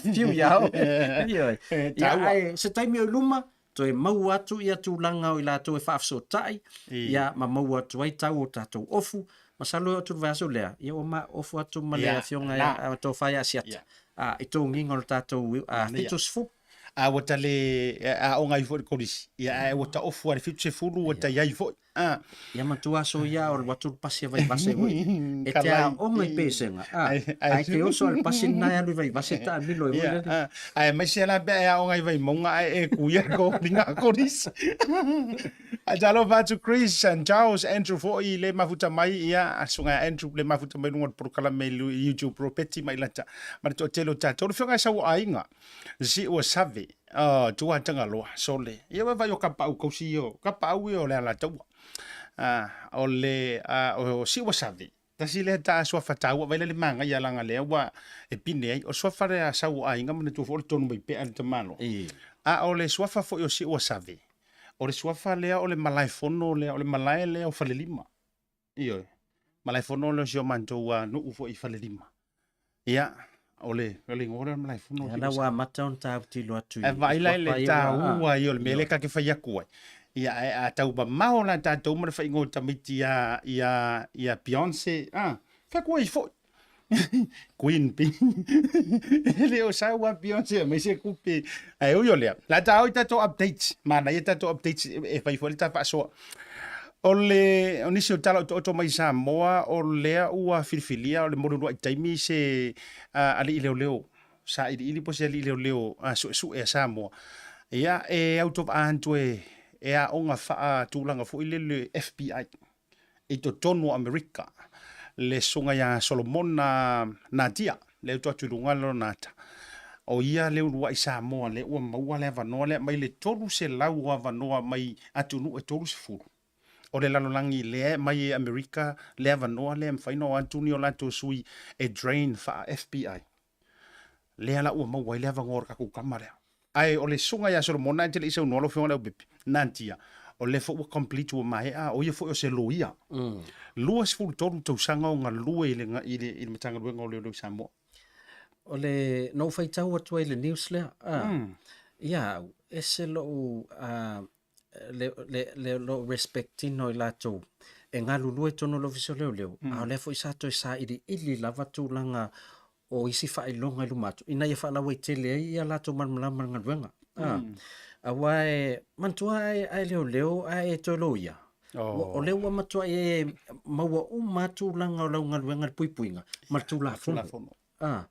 fiu iā oe. Ioe. Ia, ae se taimi o i luma, toe maua atu ia tulaga o i latou e faafesootai, ia ma maua atu ai tau o tatou ofu. Masalo e oo atu i le vaiaso lea, ia ua ma ofu atu ma le afioga ia Tofa ia Asiata, a, i togiga o le tatou 70. A ua ta le aoga ai foi i le kolisi, ia ae ua ta ofu lava i le 70 ua ta i ai foi. Ah. Ia matua aso ia o alu atu le pasi a Vaivase foi. E te aoga i Pesega, ah, ae te oso lava i le pasi lena e alu i Vaivase taamilo ai foi lele. Aemaise la pe a e aoga i Vaimauga ae e kuia ko linga kolisi. Talofa atu Chris and Charles, Andrew foi le mafuta mai ia susuga ia Andrew le mafuta mai luga o le polokalame i YouTube Ropeti ma Ilata ma le toatele o tatou. Le afioga e sau o aiga si ua save oh, tua Tagaloa sole ia ua vai o Kapa'au kausi ia o Kapa'au ia o le Alataua ah, o le ah, o si ua save tasi lea ta suafa taua vai le manaia laga lea ua e pine ai o suafa lea sau o aiga manatua foi o le tonu mai pea le tamaloa a o le suafa foi o si ua save o le suafa lea o le malaefono lea o le malae lea o Falelima Ioe, Malaefono lea o si o matou nuu foi i Falelima. Ia, o le, o le igoa lea o le Malaefono. Ia la ua amata ona tautilo atu i Ae vaai la i le taua ia o le mea lea ta te fai atu ai. Ia, ae a tau mamao la tatou ma le faiga o tamaiti ia, ia, ia Beyonce, ah, fai atu ai foi. Queen Bee. E le o sau a Beyonce e aumai se tupe. Ae ui o lea, la ta o i tatou updates. Manaia tatou updates e fai foi le ta faasoa. O le o nisi o tala otooto mai Samoa o lea ua filifilia o le mo le uluai taimi se uh, alii leoleo sailiili po o se alii leoleo uh, suesue a Samoa. Ia e autovaa atu e e aoga faatulaga foi lele FBI. i totonu o Amerika, le susuga ia Solomona Nadia, lea ua tuu atu i luga lona ata, o ia le uluai Samoa lea ua maua le avanoa lea mai le 300 o avanoa mai atunuu e 30 o le lalolagi lea e aumai e Amerika le avanoa lea e mafai ona o atu ni o latou sui e drain faa-FBI. Lea la ua maua ai le avanoa o le tatou tama lea. Ae o le susuga ia Solomona e te le i saunoa lau Afioga i le Leaupepe, Nadia, o lea foi ua complete ua maea, o ia foi o se loia. 23 tausaga o galue i le, i le, i le Matagaluega o Leoleo i Samoa. O le, na ou faitau atu ai i le news lea, a, ia au, ese lou, a, le, le, le, lou respect ina o i latou e galulue i totonu o le Ofisa o Leoleo, a o lea foi sa toe sailiili lava tulaga o isi faailoga i luma atu, ina ia faalauaitele ai ia latou malamalama i le galuega. A, aua e manatua a e, a e leoleo a e toe loia, oh. o lea ua matua e maua uma tulaga o lau galuega i le puipuiga ma le Tulafono. A,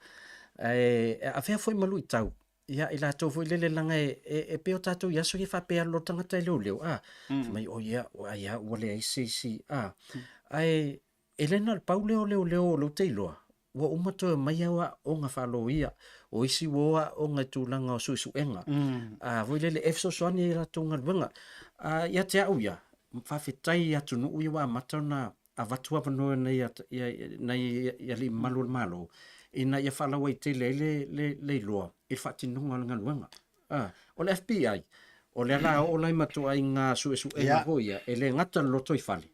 e, e avea foi ma luitau ia i latou foi lele leaga e, e, e pei o tatou i aso ia faapea alu loa le tagata e leoleo, a, mm. fai mai, oh ia, ai a, ua leai se isi, a, mm. ae e le na o le pau lea o leoleo o lea ou te iloa, ua uma toe omai au aoga faaloia, o isi ua o aoga i tulaga o suesuega, mm. a, foi lele e fesoasoani i latou galuega. A, ia te au ia, faafetai i atunuu ia ua amata ona avatu avanoa nai nai alii mamalu o le Malo ina ia faalauaitele ai le le le iloa i le faatinoga o le galuega. A, o le FBI, o lea la oo la i matuaiga suesuega yeah. foi ia, e le gata le lotoifale,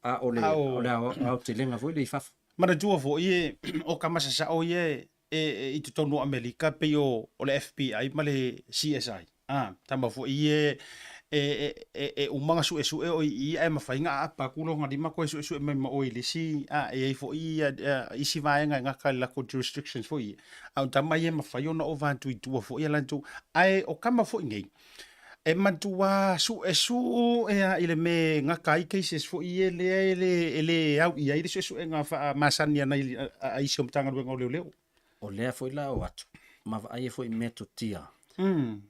a o le, o le aotelega foi lea i fafo. Manatua foi e o ka sasao ia e, e, i totonu o Amerika pei o, o le FBI ma le CSI. A, tama foi e, e, e, e, e uma ga suesue o i i ae mafai ga aapa atu lona lima koe suesue mai ma oe i le isi, a, e i ai foi ia, isi vaega e gata i le latou jurisdictions foi ia. A o tama ia e mafai ona ova atu i tua foi ia latou. Ae o tama foi nei, e matua suesue lava i le mea e gata ai cases foi ia lea e le, e le au i ai le suesuega faamasani a nai a isi o Matagaluega o Leoleo. O lea foi la o atu, ma vaai ai foi i metotia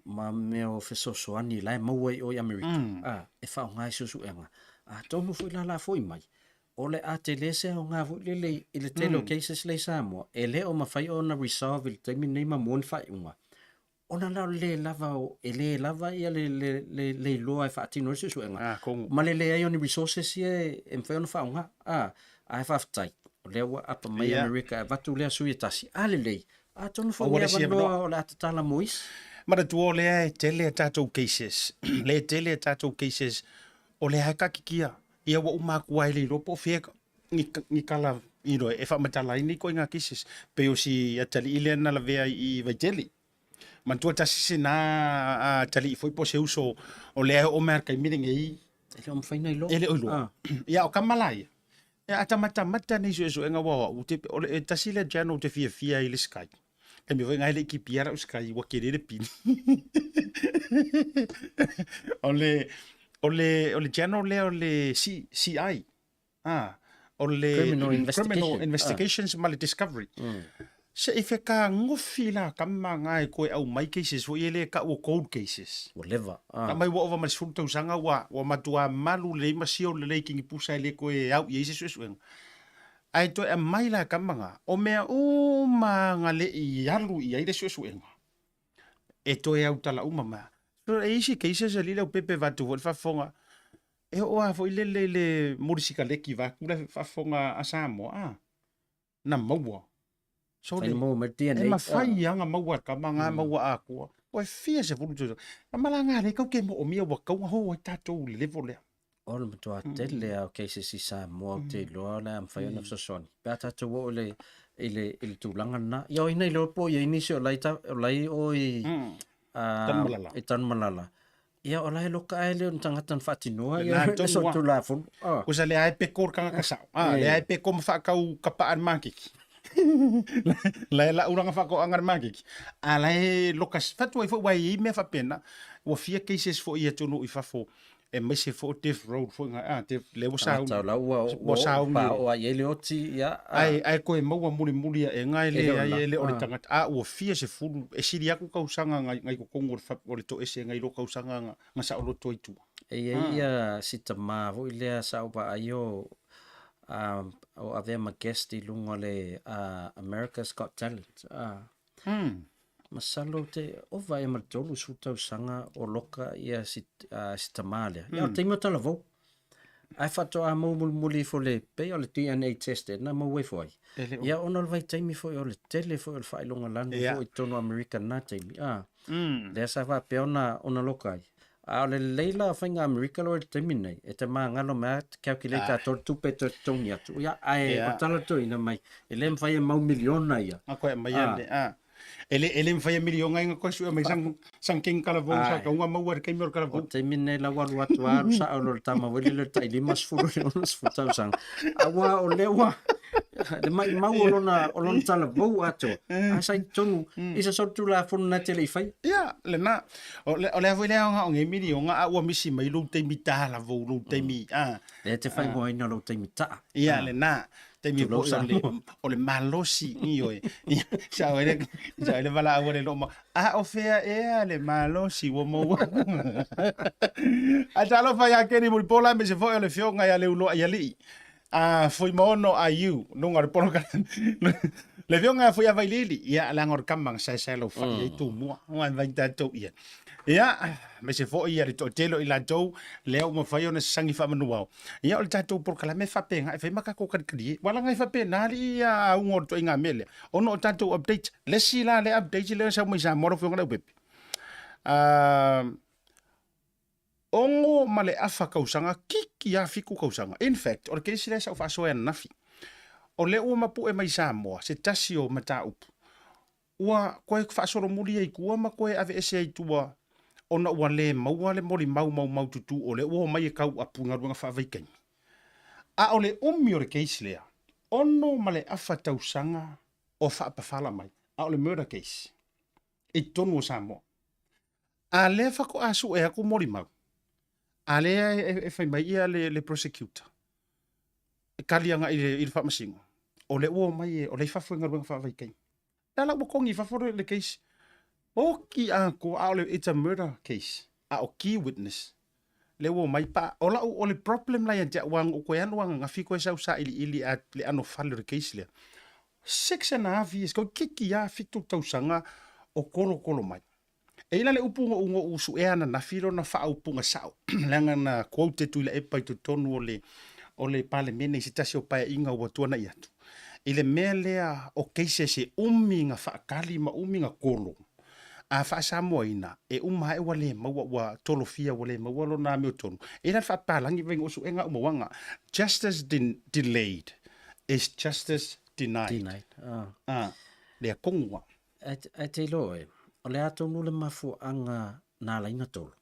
ma mea o fesoasoani la e maua i o i Amerika, a, e faaaoga i suesuega. Atonu foi la la foi mai, o le a tele se aoga foi lele i le tele o cases lea i Samoa, e le o mafai ona resolve i le taimi lenei ma mua ni faaiuga, ona la o le lava o, e le lava ia le, le, le, le iloa e faatino ai le suesuega, Ah, kogu. ma le leai o ni resources ia e, e mafai ona faaaoga. Ah, ae faafetai, o lea ua apa mai Ia. Amerika e avatu lea sui e tasi. A lelei, atonu foi Aua ni le isi avanoa avanoa. o le a tatala mo isi. Manatua o lea e tele a tatou cases, lea e tele a tatou cases o lea e katikia. Ia ua uma atu ai le iloa po o fea ni, ni tala you know, e faamatala ai nei ituaiga cases. Pei o si atalii lea na lavea i Vaitele. Manatua tasi sina atalii foi po o se uso o lea e oo mai lava i le taimi lenei E le o mafai ona iloa. E le o iloa. Ah. Ia o tama la ia. E atamatamata nei suesuega aua o au, te, o le, e tasi lea channel ou te fiafia ai i le Sky. Taimi foi na e le i kipia lau Sky ua tele le pili. o le o le o le channel lea o le C, CI. Ah, o le Criminal Investigation. Criminal Investigations ma le Discovery. Se i fekagofi la kama nga e koe aumai cases foi e le kau o cold cases. Ua leva. Ah. Ka mai ua ova ma le 10 tausaga ua ua matua malu lelei ma sio lelei kingi pusa e le koe au i ai se suesuega. Ae toe aumai la kama nga, o mea uma nga le i alu i ai le suesuega. E toe autala uma mai. So e isi cases e lile au pepe vatu foi le faafofoga. E oo lava foi lele i le motosikaleki vaeatu le faafofoga a Samoa, a, na maua. So le, maua mai le DNA. E mafai lava ona maua e le tama na maua atoa. Ua fia sefulu tausaga. Na malaga lea tatou te moomia ua tatau ona oo ai tatou i le level lea. O le matua tele lava o cases i Samoa ou te iloa o le a mafai ona fesoasoani pe a tatou oo i le, i le, i le tulaga lena. Ia o ina iloa po o i ai nisi o la i, o la i o i, Tanumalala. i Tanumalala. Ia o la e loka ae le o ni tagata na faatinoa Lena ia tonu le solitulafono. Ah. Kusa lea e peko le tagata sao. Ah, lea e peko ma whaakau kapa a le makiki. La e la uranga whakoanga le makiki. A la e loka whatua i fo wai i mea whapena. Ua fia cases fo i atunu i fafo. Aemaise foi o Death Road foi nga ah Death lea ua sauni. Tagata o la ua Ua sauni. paoa i ai le oti ia. Ae ae koe maua mulimuli aʻega e E le o leai la. e le o le Ah. tagata a ua fia sefulu e sili atu tausaga ngai ngai totonu o le fa o le toese ngai lo tausaga nga nga saoloto ai tua. E i ai ia si tama foi lea sa ou vaai o a o avea ma guest i luga o le America's Got Talent. Ah. Masalo te ova ea ma le 30 tausaga o loka ia si, si tama lea. Ia o le taimi o talavou. Ae faatoa maua mulimuli ifo le, pei o le DNA test e na maua ifo ai. Ia ona o le vaitaimi foi o le tele foi o le faailoga lanu foi i totonu o Amerika i lena taimi. Ah, Lea sa faapea ona, ona loka ai. A o le lelei la o faiga Amerika loa i le taimi lenei, e te magalo mai lava calculate atoa le tupe e toe totogi atu. Ia, ae o le tala toeaina mai, e le mafai e mau miliona ia. A koe aumai le, a. E le, e le mafai e miliona ia koe sue mai sang, sang king kalavou sa kaunga maua i le taimi o le kalavou. O le taimi lenei la ua alu atu lava alu sao loa le tama foi lele o le tai 50 i le 60 tausaga. Aua o lea ua. Le maimau o lona, o lona talavou atoa, a sa i totonu i se solitulafono na te le i faia. Ia, lena. O le, o le a foi le aoga o nei miliona, a ua misi mai lou taimi talavou, lou taimi, a. Lea e te faaigoaina lou taimi taa. Ia, lena. Taimi Tulou foi o le, Samoa. o le malosi, ioe. Ia, sa o le, sa o le valaau a le loo ma, a o fea ea le malosi ua maua. Ae talofa ia Keni Mulipola aemaise foi o le Afioga ia Leuloaialii. A Fuimaono IU, luga o le polokalame. Le Afioga ia Fuiavailiili, ia, leaga o le kama na saesae lau fai ai Tumua. Ua vai tatou ia. Ia, aemaise foi ia le toatele o i latou lea ua mafai ona sasagi faamanuao. Ia, o le tatou polokalame e faapena, e fai ma tatou kalikalie. Ua laga e faapena alii ia auga o le ituaiga mea lea, ona o tatou update. Le isi la lea update lea na sau mai Samoa lau Afioga Leaupepe, 6 ma le afa tausaga, kiki lava 7 tausaga. In fact, o le case lea sa ou faasoa ananafi, o lea ua mapue mai Samoa se tasi o mataupu ua toe faasolomuli ai i tua ma toe aveese ai i tua ona ua le maua le molimau maumaututu o lea ua omai e tauapu i galuega faavaitaimi. A o le umi o le case lea, 6 ma le afa tausaga o faapafala mai, a o le murder case i totonu o Samoa. A lea faatoa sue atu molimau, a lea e fai mai ia le prosecutor, e tali agai i le faamasino, o lea ua omai, o lea e i fafo i galuega faavaitaimi. Lea la ua togi i fafo le case. Oki atoa, a o le, it's a murder case, a o key witness, lea ua omai pa, o lau, o le problem la ia te au, aua na ou toe alu ananafi toe sau sailiili a le anofale o le case lea. 6.5 years, toeitiiti lava 7 tausaga o tolotolo mai. E i ai la le upu na ou, na ou suea ananafi lona faaupuga sao, leaga na quote e Tuilaepa i totonu o le, o le Palemene i se tasi o paeaiga ua tuanai atu, i le mea lea o cases e umi na faatali ma umi na tolo, a faa-Samoaina, e uma ae ua le maua, ua tolofia ua le maua lona amiotonu. E i ai la le faapapalagi vaega o suega uma uaga, justice delayed is justice denied. Denied. Ah. Ah, lea tonu lava. Ae te iloa oe, o le a tonu le mafuaaga na ala ai ona tolo?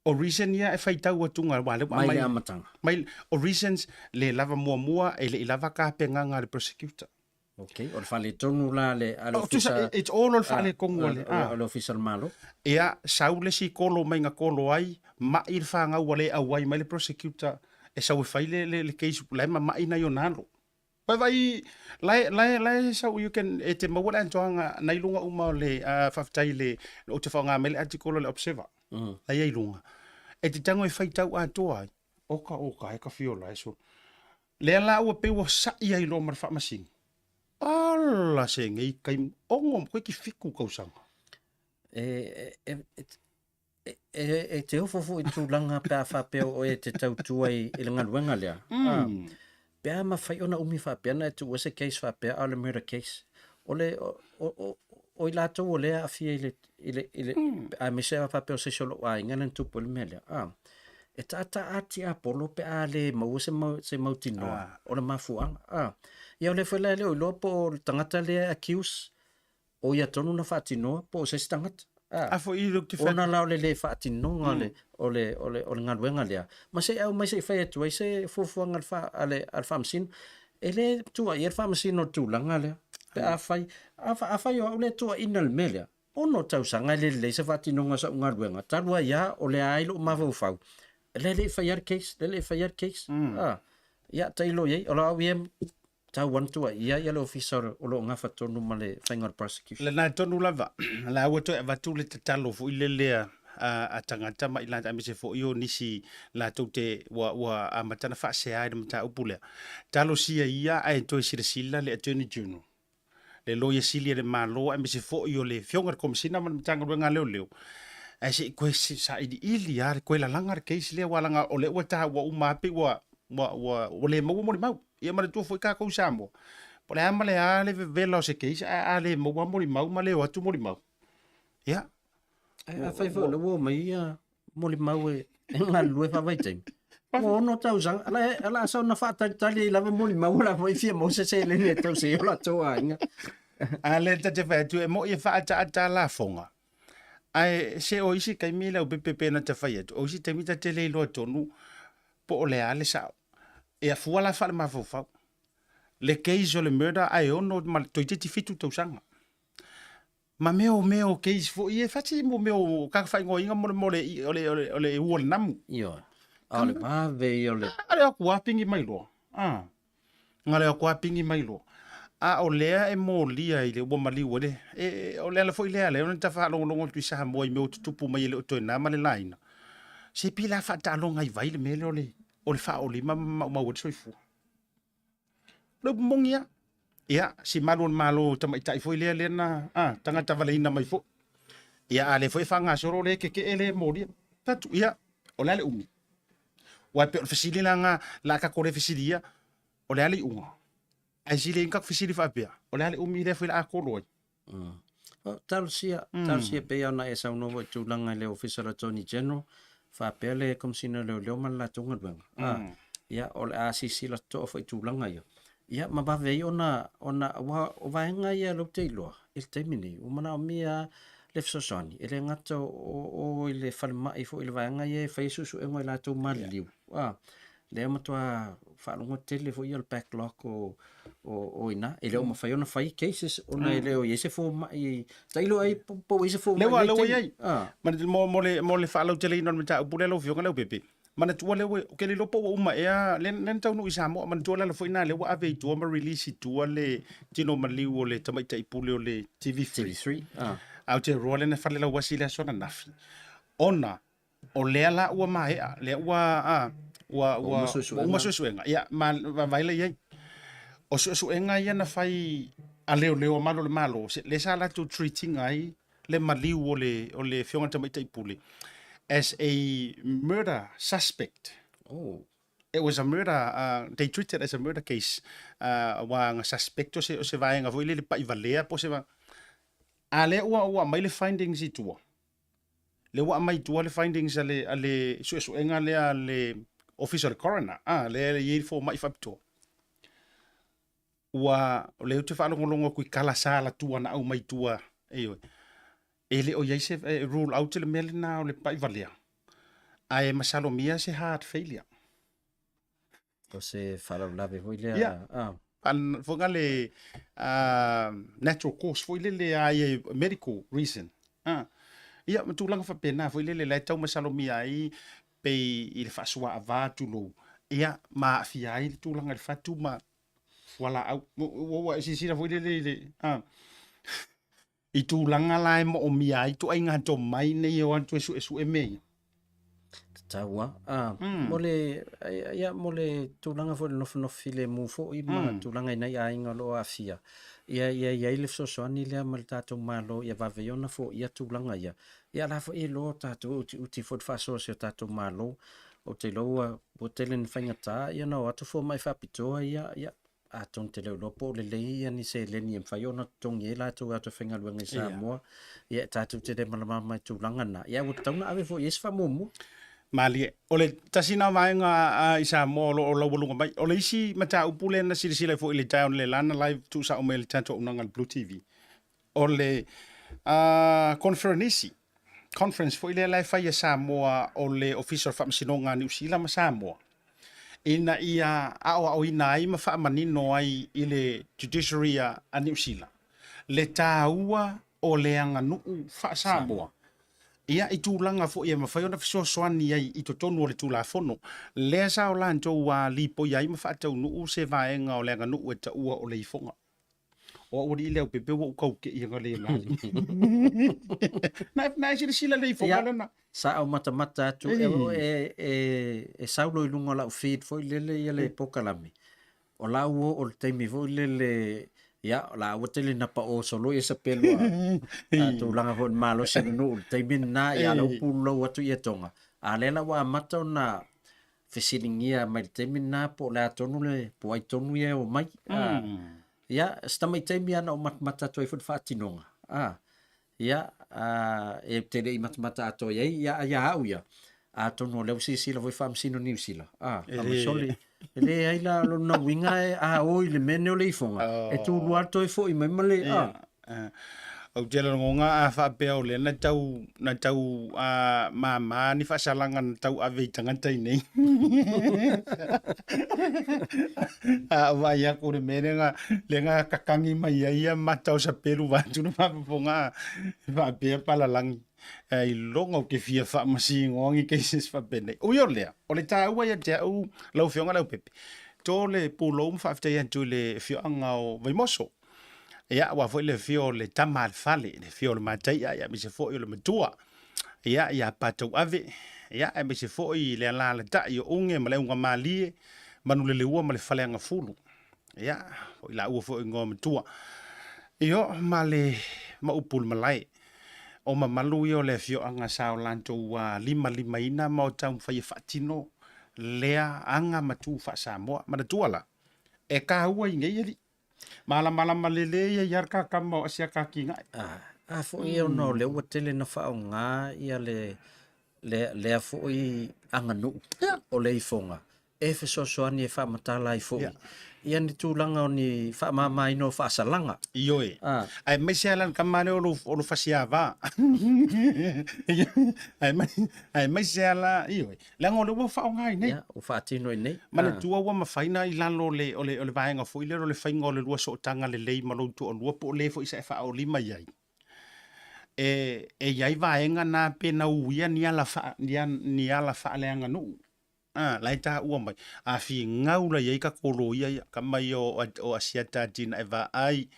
O reason ia e faitau atu nga, wa le ua Mai le amataga. Mai, o reasons le lava muamua e le i lava tapenaga a le prosecutor. Ok, o le faaletonu la a le a le Oh, tusa, ofisa it's all o le faaletonu a le, a le ofisa o le Malo. Ia, sau le isi kolo mai na kolo ai, mai le fanau ua le auai mai le prosecutor e sau e fai le, le, le case, la e mamai nai ona alo. Vai vai, lae, lae, lae sau you can, e te maua le atoaga nai luga uma o le, uh, faafetai le, ou te faaaoga mai le article o le Observer, la i ai luga. E te tago e faitau atoa ai, oka oka e ka fiola e so. Lea la ua pei ua sa'i ai loa ma le faamasino. Ala se nei taimi, ono, koe ki 7 tausaga. E, e, e, E te ofo foi i tulaga pe a faapea o oe e te tautua i le galuega lea. Pe a mafai ona umi faapea ona e tuua se case faapea a o le murder case. O le, o i latou o lea e aafia i le, i le, i le, aemaise a faapea o se isi o lou aiga lea na tupu ai le mea lea. E taataa tiapolo pe a le maua se mau, se mautinoa o le mafuaaga. Ia o lea foi la e le o iloa po o le tagata lea e accuse o ia tonu na faatinoa po o se isi tagata. A foi i te Ona la o le le faatinoga o le, o le, o le, o le galuega lea, ma se i aumai se i fai atu ai se fuafuaga a le fa, a le, a le Faamasino. E le tuuaia le Faamasino i le tulaga lea. Pe afai, afai o au lea e tuuaina i le mea lea, 6 tausaga e le lelei se faatinoga o sau galuega, talu ai lava o lea ai lou mafaufau, lea e le i faia le case, lea e le i faia le case. A, ia, tailo i ai, o lau ia Tau atu ai ia ia le ofisa o lo o gafa tonu ma le faiga o le prosecution. Lena tonu lava, la ua toe avatu le tatalo foi lele a a tagata ma i latou aemaise foi o nisi latou te ua ua amata ona faasea i le mataupu lea. Talosia ia ae toe silasila le Attorney General, le Loia Sili a le Malo aemaise foi o le Afioga i le Komesina ma le Matagaluega a Leoleo, ae se i toe sailiili lava, toe lalaga le case lea aua leaga o lea ua taua uma lava pei ua ua ua le maua molimau. Ia manatua foi tatou i Samoa, po o le a ma le a le vevela o se case, ae a le maua molimau ma le o atu molimau, ia. Ae afai foi o lea ua omai ia molimau e galulue faavaitaimi, ua 6 tausaga, o le a soona faatalitali ai lava molimau o la foi e fia maua se seleni e tausi ai o latou aiga. A lea ta te fai atu, e moi e faaataata lafoga, ae se o isi taimi le aupepe pe na ta fai atu, o isi taimi ta te le iloa tonu po o le a le sao. E afua la faalemafaufau. Le case o le murder ae ono ma toeitiiti 7 tausaga. Ma mea o mea o case foi ia e fati mo mea o kaka faaigoaina mo le mo le o le o le o le ua o le namu. Ioe. A o le vave ia o le. A le aku a pingi mai loa. A. Nga le aku a pingi mai loa. A o lea e molia i le ua maliu ai le e, o le ala foi lea lea ona ta faalogologo atu i Samoa i mea o tutupu mai e le o toe na ma le laina. Se pei la faataaloga i vai le mea lea o le o le faaolima ma maumau ai le soifua. Le upu moni lava. Ia, si malu o le Malo tamaitai foi lea lea na, a, tagata valeina mai foi. Ia, a lea foi e faagasolo lea e keke'e lea e molia. Fai atu, ia, o le a le umi? Aua e pei o le fesili la lena, la a tatou le fesiligia, o le a le iuga? Ae sili ai ona tatou fesili faapea, o le a le umi lea foi o le a tolo ai? Talosia, talosia pei ona e saunoa foi i tulaga i le Ofisa o le Attorney General, faapea le Komesina o Leoleo ma le latou galuega. Ia, o le a silasila totoa foi i tulaga ia. Ia, ma vave ai ona, ona, aua o vaega ia lea ou te iloa i le taimi nei, ua manaomia le fesoasoani, e le gata o i le falemai foi i le vaega ia e fai ai suesuega o i latou maliliu, lea e matua faalogo tele foi ia o le backlog o o ina e le o mafai ona fai cases ona e le o i ai se fomai tailo ai po o i ai se fomai lea ua i ai mo mo le mo le faalauteleina o le mataupu lea lau Afioga Leaupepe manatua lea ua ou te le iloa po ua uma ea lea na taunuu i Samoa manatua le ala foi lena lea ua ave i tua ma release i tua le tino maliu o le tamaitai pule o le TV3 TV3 a Aotearoa lea na falelauasi i le aso ananafi ona o lea la ua maea, lea ua, a, ua, ua, ua uma suesuega. Ia, ma vaavaai la i ai. O suesuega ia na fai a leoleo a malu o le Malo, lea sa latou treat ina ai le maliu o le, o le Afioga i le Tamaitai Pule as a murder suspect. Oh. It was a murder, they treated as a murder case, aua na suspect o se, o se vaega foi lele pai valea po o se va... A lea ua, ua aumai le findings i tua. Lea ua aumai i tua le findings a le, a le suesuega lea a le Ofisa o le Coroner, a, lea e i ai le fomai faapitoa. Ua, o lea ou te faalogologo atu i tala sa alatua na aumai i tua, ioe, e le o i ai se, e rule out le mea lena o le pai valea, ae masalomia se heart failure. O se faalavelave foi lea. Ia. Ah. Foi na le natural cause foi lele a ia medical reason. Ah. Ia, ma tulaga faapena foi lele la e tau masalomia ai pei i le faasuaava tulou. Ia, ma aafia ai le tulaga i le fatu ma fualaau. Ua ua e silasila foi lele i le ah. I tulaga la e moomia ai ituaiga tomai nei e o atu e suesue mea ia. Tatau lava. Ah, mm. Mo le, ia, mo le tulaga foi le nofonofo filemu foi ma mm. tulaga i nai aiga o lo o aafia. Ia, ia i ai le fesoasoani lea ma le tatou Malo ia vave ai ona foia tulaga ia. Ia la foi e iloa tatou e utiuti foi le faasoa a si o tatou Malo. Ou te iloa ua, ua tele ina faigata ia ona o atu fomai faapitoa ia, ia atonu te le iloa po o lelei ia ni seleni e mafai ona totogi ai latou e o atu e faigaluega i Samoa. Ia, tatou te le malamalama i tulaga na. Ia, ua tatau ona ave foi i ai se faamuamua. Malie. O le tasi na vaega i Samoa o lo o laualuga mai. O le isi mataupu lea na silasila ai foi i le taeao le la na live tuusao mai e le tatou auaunaga a le Blue TV. O le conferenisi, conference foi lea la e fai e Samoa o le Ofisa o le Faamasinoga a Niu Sila ma Samoa, ina ia aoaoina ai ma faamanino ai i le judiciary a Niu Sila le taua o le aganuu faa-Samoa. Ia, i tulaga foi e mafai ona fesoasoani ai i totonu o le Tulafono, lea sa o latou lipoia ai ma faataunuu se vaega o le aganuu e taua o le ifoga. O au alii Leaupepe ua ou tau kei anga le la. Na na e silasila le ifoga lena. Sa au matamata atu e, e, e, e saulo i luga o lau feed foi lele ia le pokalame. O lau o o le taimi foi lele ia o la ua tele na pa o solo ia sa pelu a tulaga foi le malosi o le nuu le taimi lena ia lau pulou atu ia tonga. A lea la ua amata ona fesiligia mai le taimi lena po o le a tonu le, po o ai tonu ia e omai. Mm. Ia, se tamai taimi lava na ou matamata atu ai foi le faatinoga. Ah, ia, e te le i matamata atoa i ai, ia, ia au ia. Atonu o lea ua silasila foi Faamasino Niu Sila. Ah, Faamasoli. E leai la lona uiga e a o i le mea nei o le ifoga, e tulua lava toe foi mai ma le, ah. Ou te lagona a faapea o lea na tau, na tau a, māmā ni faasalaga na tau ave i tagata i nei. A o vaai aku le mea lea lea na kakangi mai ai ia mata o sapelu vaeatu le faafofoga a faapea palalagi. Ailoga ou te fia faamasinoa ni cases faapenei. Ui o lea, o le taua ia te au lau Afioga Leaupepe, to le pulou ma faafetai atu i le afioaga o Vaimoso. Ia, aua foi le afio o le tama a le fale, le afio o le mataia, ia, aemaise foi o le matua, ia, ia Patauave, ia, aemaise foi le alalatai o Uge ma le Augamalie, Manuleleua ma le Faleagafulu, ia, o i laua foi o igoa matua. Io, ma le ma upu i le malae, o mamalu ia o le afioaga sa o latou limalimaina ma o taumafai e faatino lea aga ma tu faa-Samoa. Manatua la, e taua i nei alii. Malamalama lelei ai lava le kakama o Asiata Atinae. A, a foi ona o lea ua tele na faaaoga ia le, le, lea foi aganuu o le ifoga e fesoasoani e faamatala ai foi ia ni tulaga o ni faamamaina o faasalaga. Ioe. Aemaise lava la le tama lea o lo, o lo Fasiava. Aemaise lava la, ioe. Leaga o lea ua faaaoga ai nei. Ia, ua faatino ai nei. Manatua ua mafai na i lalo o le, o le, o le vaega foi lea o le faiga o le lua sootaga lelei ma lou toalua po o le foi sa e faaolima i ai. E, e i ai vaega na pe na uia ni ala faa, ni, ni ala faaleaganuu. A, la e taua mai. A finau la i ai tatou loia ia, tama ia o, o Asiata Atinae Vaai,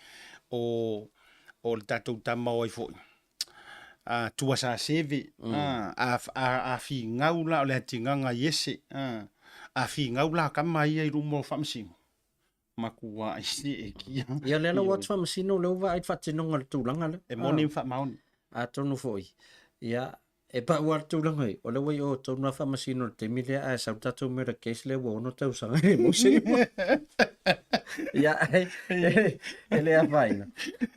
o, o le tatou tama o ai foi. a tua sa seve a a a finau la o le atigaga i ese a a finau la tama ia i luma o faamasino matua ai seetia. Ia lea la ua atu faamasino lea ua vaai le faatinoga o le tulaga lea. E moni ma faamaoni. Atonu foi ia e pau lava le tulaga o lea ua i o tonu lava faamasino i le taimi lea ae sau le tatou murder case lea ua 6 tausaga e maua se Ia e le afaina.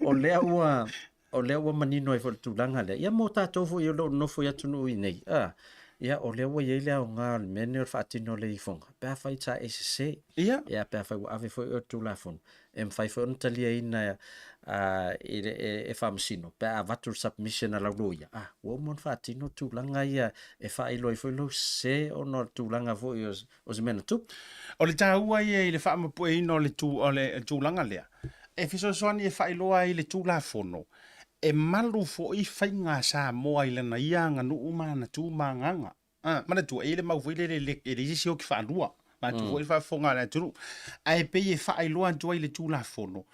O lea ua o lea ua manino ai foi le tulaga lea. Ia mo tatou foi o lo o nonofo i atunuu i nei, a, ia o lea ua i ai le aoga o le mea lenei o le faatino o le ifoga, pe afai sa e sese, Ia. ia pe afai ua ave foi oe i le Tulafono, e mafai foi ona taliaina a, i le, e, e faamasino pe a avatu le submission a lau loia, a, ua uma ona faatino tulaga ia e faailoa ai foi lou sese ona o le tulaga foi o, o se mea na tupu. O le taua ia i le faamapueina o le, tu, o le tulaga lea, e fesoasoani e faailoa ai le Tulafono, e malu foi faiga a Samoa i lana ia aganuu ma ana tu ma agaga. A, manatua, e i ai le mau foi lele e leai se isi oki faalua, vaeatu foi le faafofoga a le atunuu. Ae pei e faailoa atu ai le Tulafono,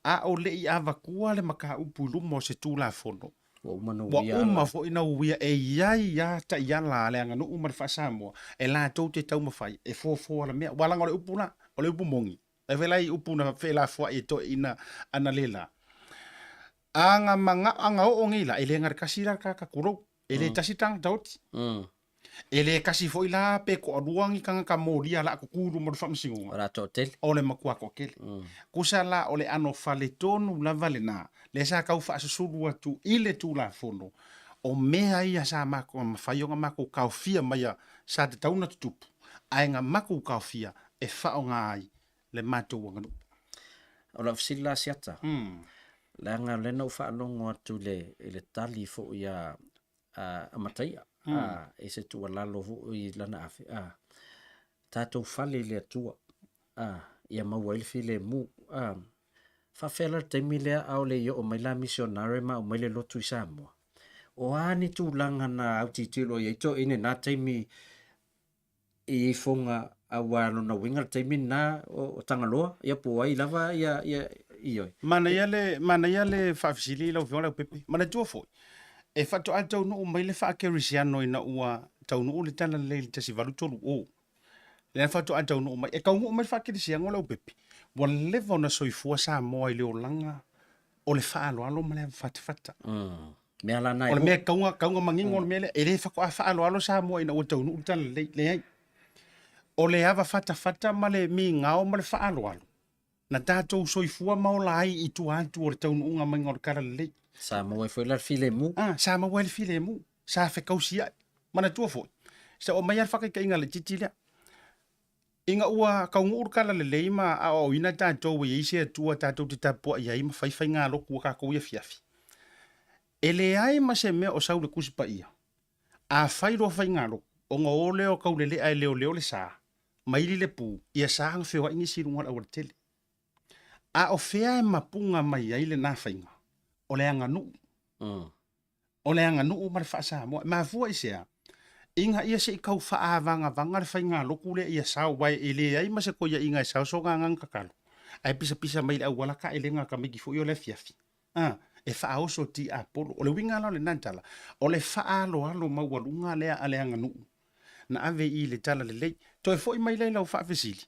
a o le i avatua le mataupu i luma o se Tulafono, Ua uma ona uia. Ua uma foi ona uia e i ai lava taiala a le aganuu ma le faa-Samoa e latou te taumafai e fofoa le mea. Aua leaga o le upu la, o le upu moni, e fai la i upu na felafoai e toeaiina analeila. A na manao, a na oo nei la, e le na le tasi la le tagata tulou, e le tasi le tagata oti. E le tasi foi la pe toalua ni tagata molia la tutu i luma o le faamasinoga. O le a toatele. O le matua toatele. Tusa la o le ano faletonu lava lena, lea sa tau faasusulu atu i le Tulafono, o mea ia sa matou mafai ona matou taofia maia sa tatau ona tutupu, ae na matou taofia e faaaoga ai le matou aganuu. O lau fesili la Asiata, leaga o lea na ou faalogo atu i le tali foi a a Mataia, a, i se tuualalo foi i lana afe, a, tatou fale i le Atua, a, ia maua ai le filemu, a, faafefea la le taimi lea a o le i oo mai la misionare ma aumai le lotu i Samoa? O a ni tulaga na autilotilo i ai toeaiina i na taimi i ifoga aua lona uiga le taimi lena o Tagaloa ia po o ai lava ia ia ioe. Manaia le manaia le faafesili lau Afioga Leaupepe. Manatua foi, e faatoa taunuu mai le faakerisiano ina ua taunuu le Talalelei i le 1830. Lea faatoa taunuu mai. E taunuu mai le faakerisiano Leaupepe, ua leva ona soifua Samoa i le olaga o le faaaloalo ma le avafatafata. Mea la na O le mea tauga, tauga manino o le mea lea, e le faatoa faaaloalo Samoa ina ua taunuu le Talalelei, leai. O le avafatafata ma le migao ma le faaaloalo, na tatou soifua ma ola ai i tua atu o le taunuuga maiga o le Talalelei. Sa maua ai foi la le filemu. Ah, sa maua ai le filemu, sa fekausiai. Manatua foi, sa oo mai lava le faataitaiga laitiiti lea, Ina ua taunuu le talalelei ma aoaoina tatou e i ai se Atua tatou te tapuai ai ma fai faigalotu a tatou i afiafi. E leai ma se mea o sau i le Tusi Paia, a fai loa faigalotu, ona o lea o taulelea e leoleo le sa, ma ili le pu, ia sa ona feoai nisi i luga o le aualatele. A o fea e mapuga mai ai lena faiga? O le aganuu. O le aganuu ma le faa-Samoa. E mafua i se a? Ina ia se i tau faaavagavaga le faigalotu lea ia sao, aua e leai ma se toeaiina e sao sona agaga tatalo, ae pisapisa mai i le auala taelega a tamaiti foi o le afiafi. A, e faaoso tiapolo. O le uiga la o lena tala, o le faaaloalo maualuga lea a le aganuu na ave i le tala lelei. Toe foi mai lea i lau faafesili,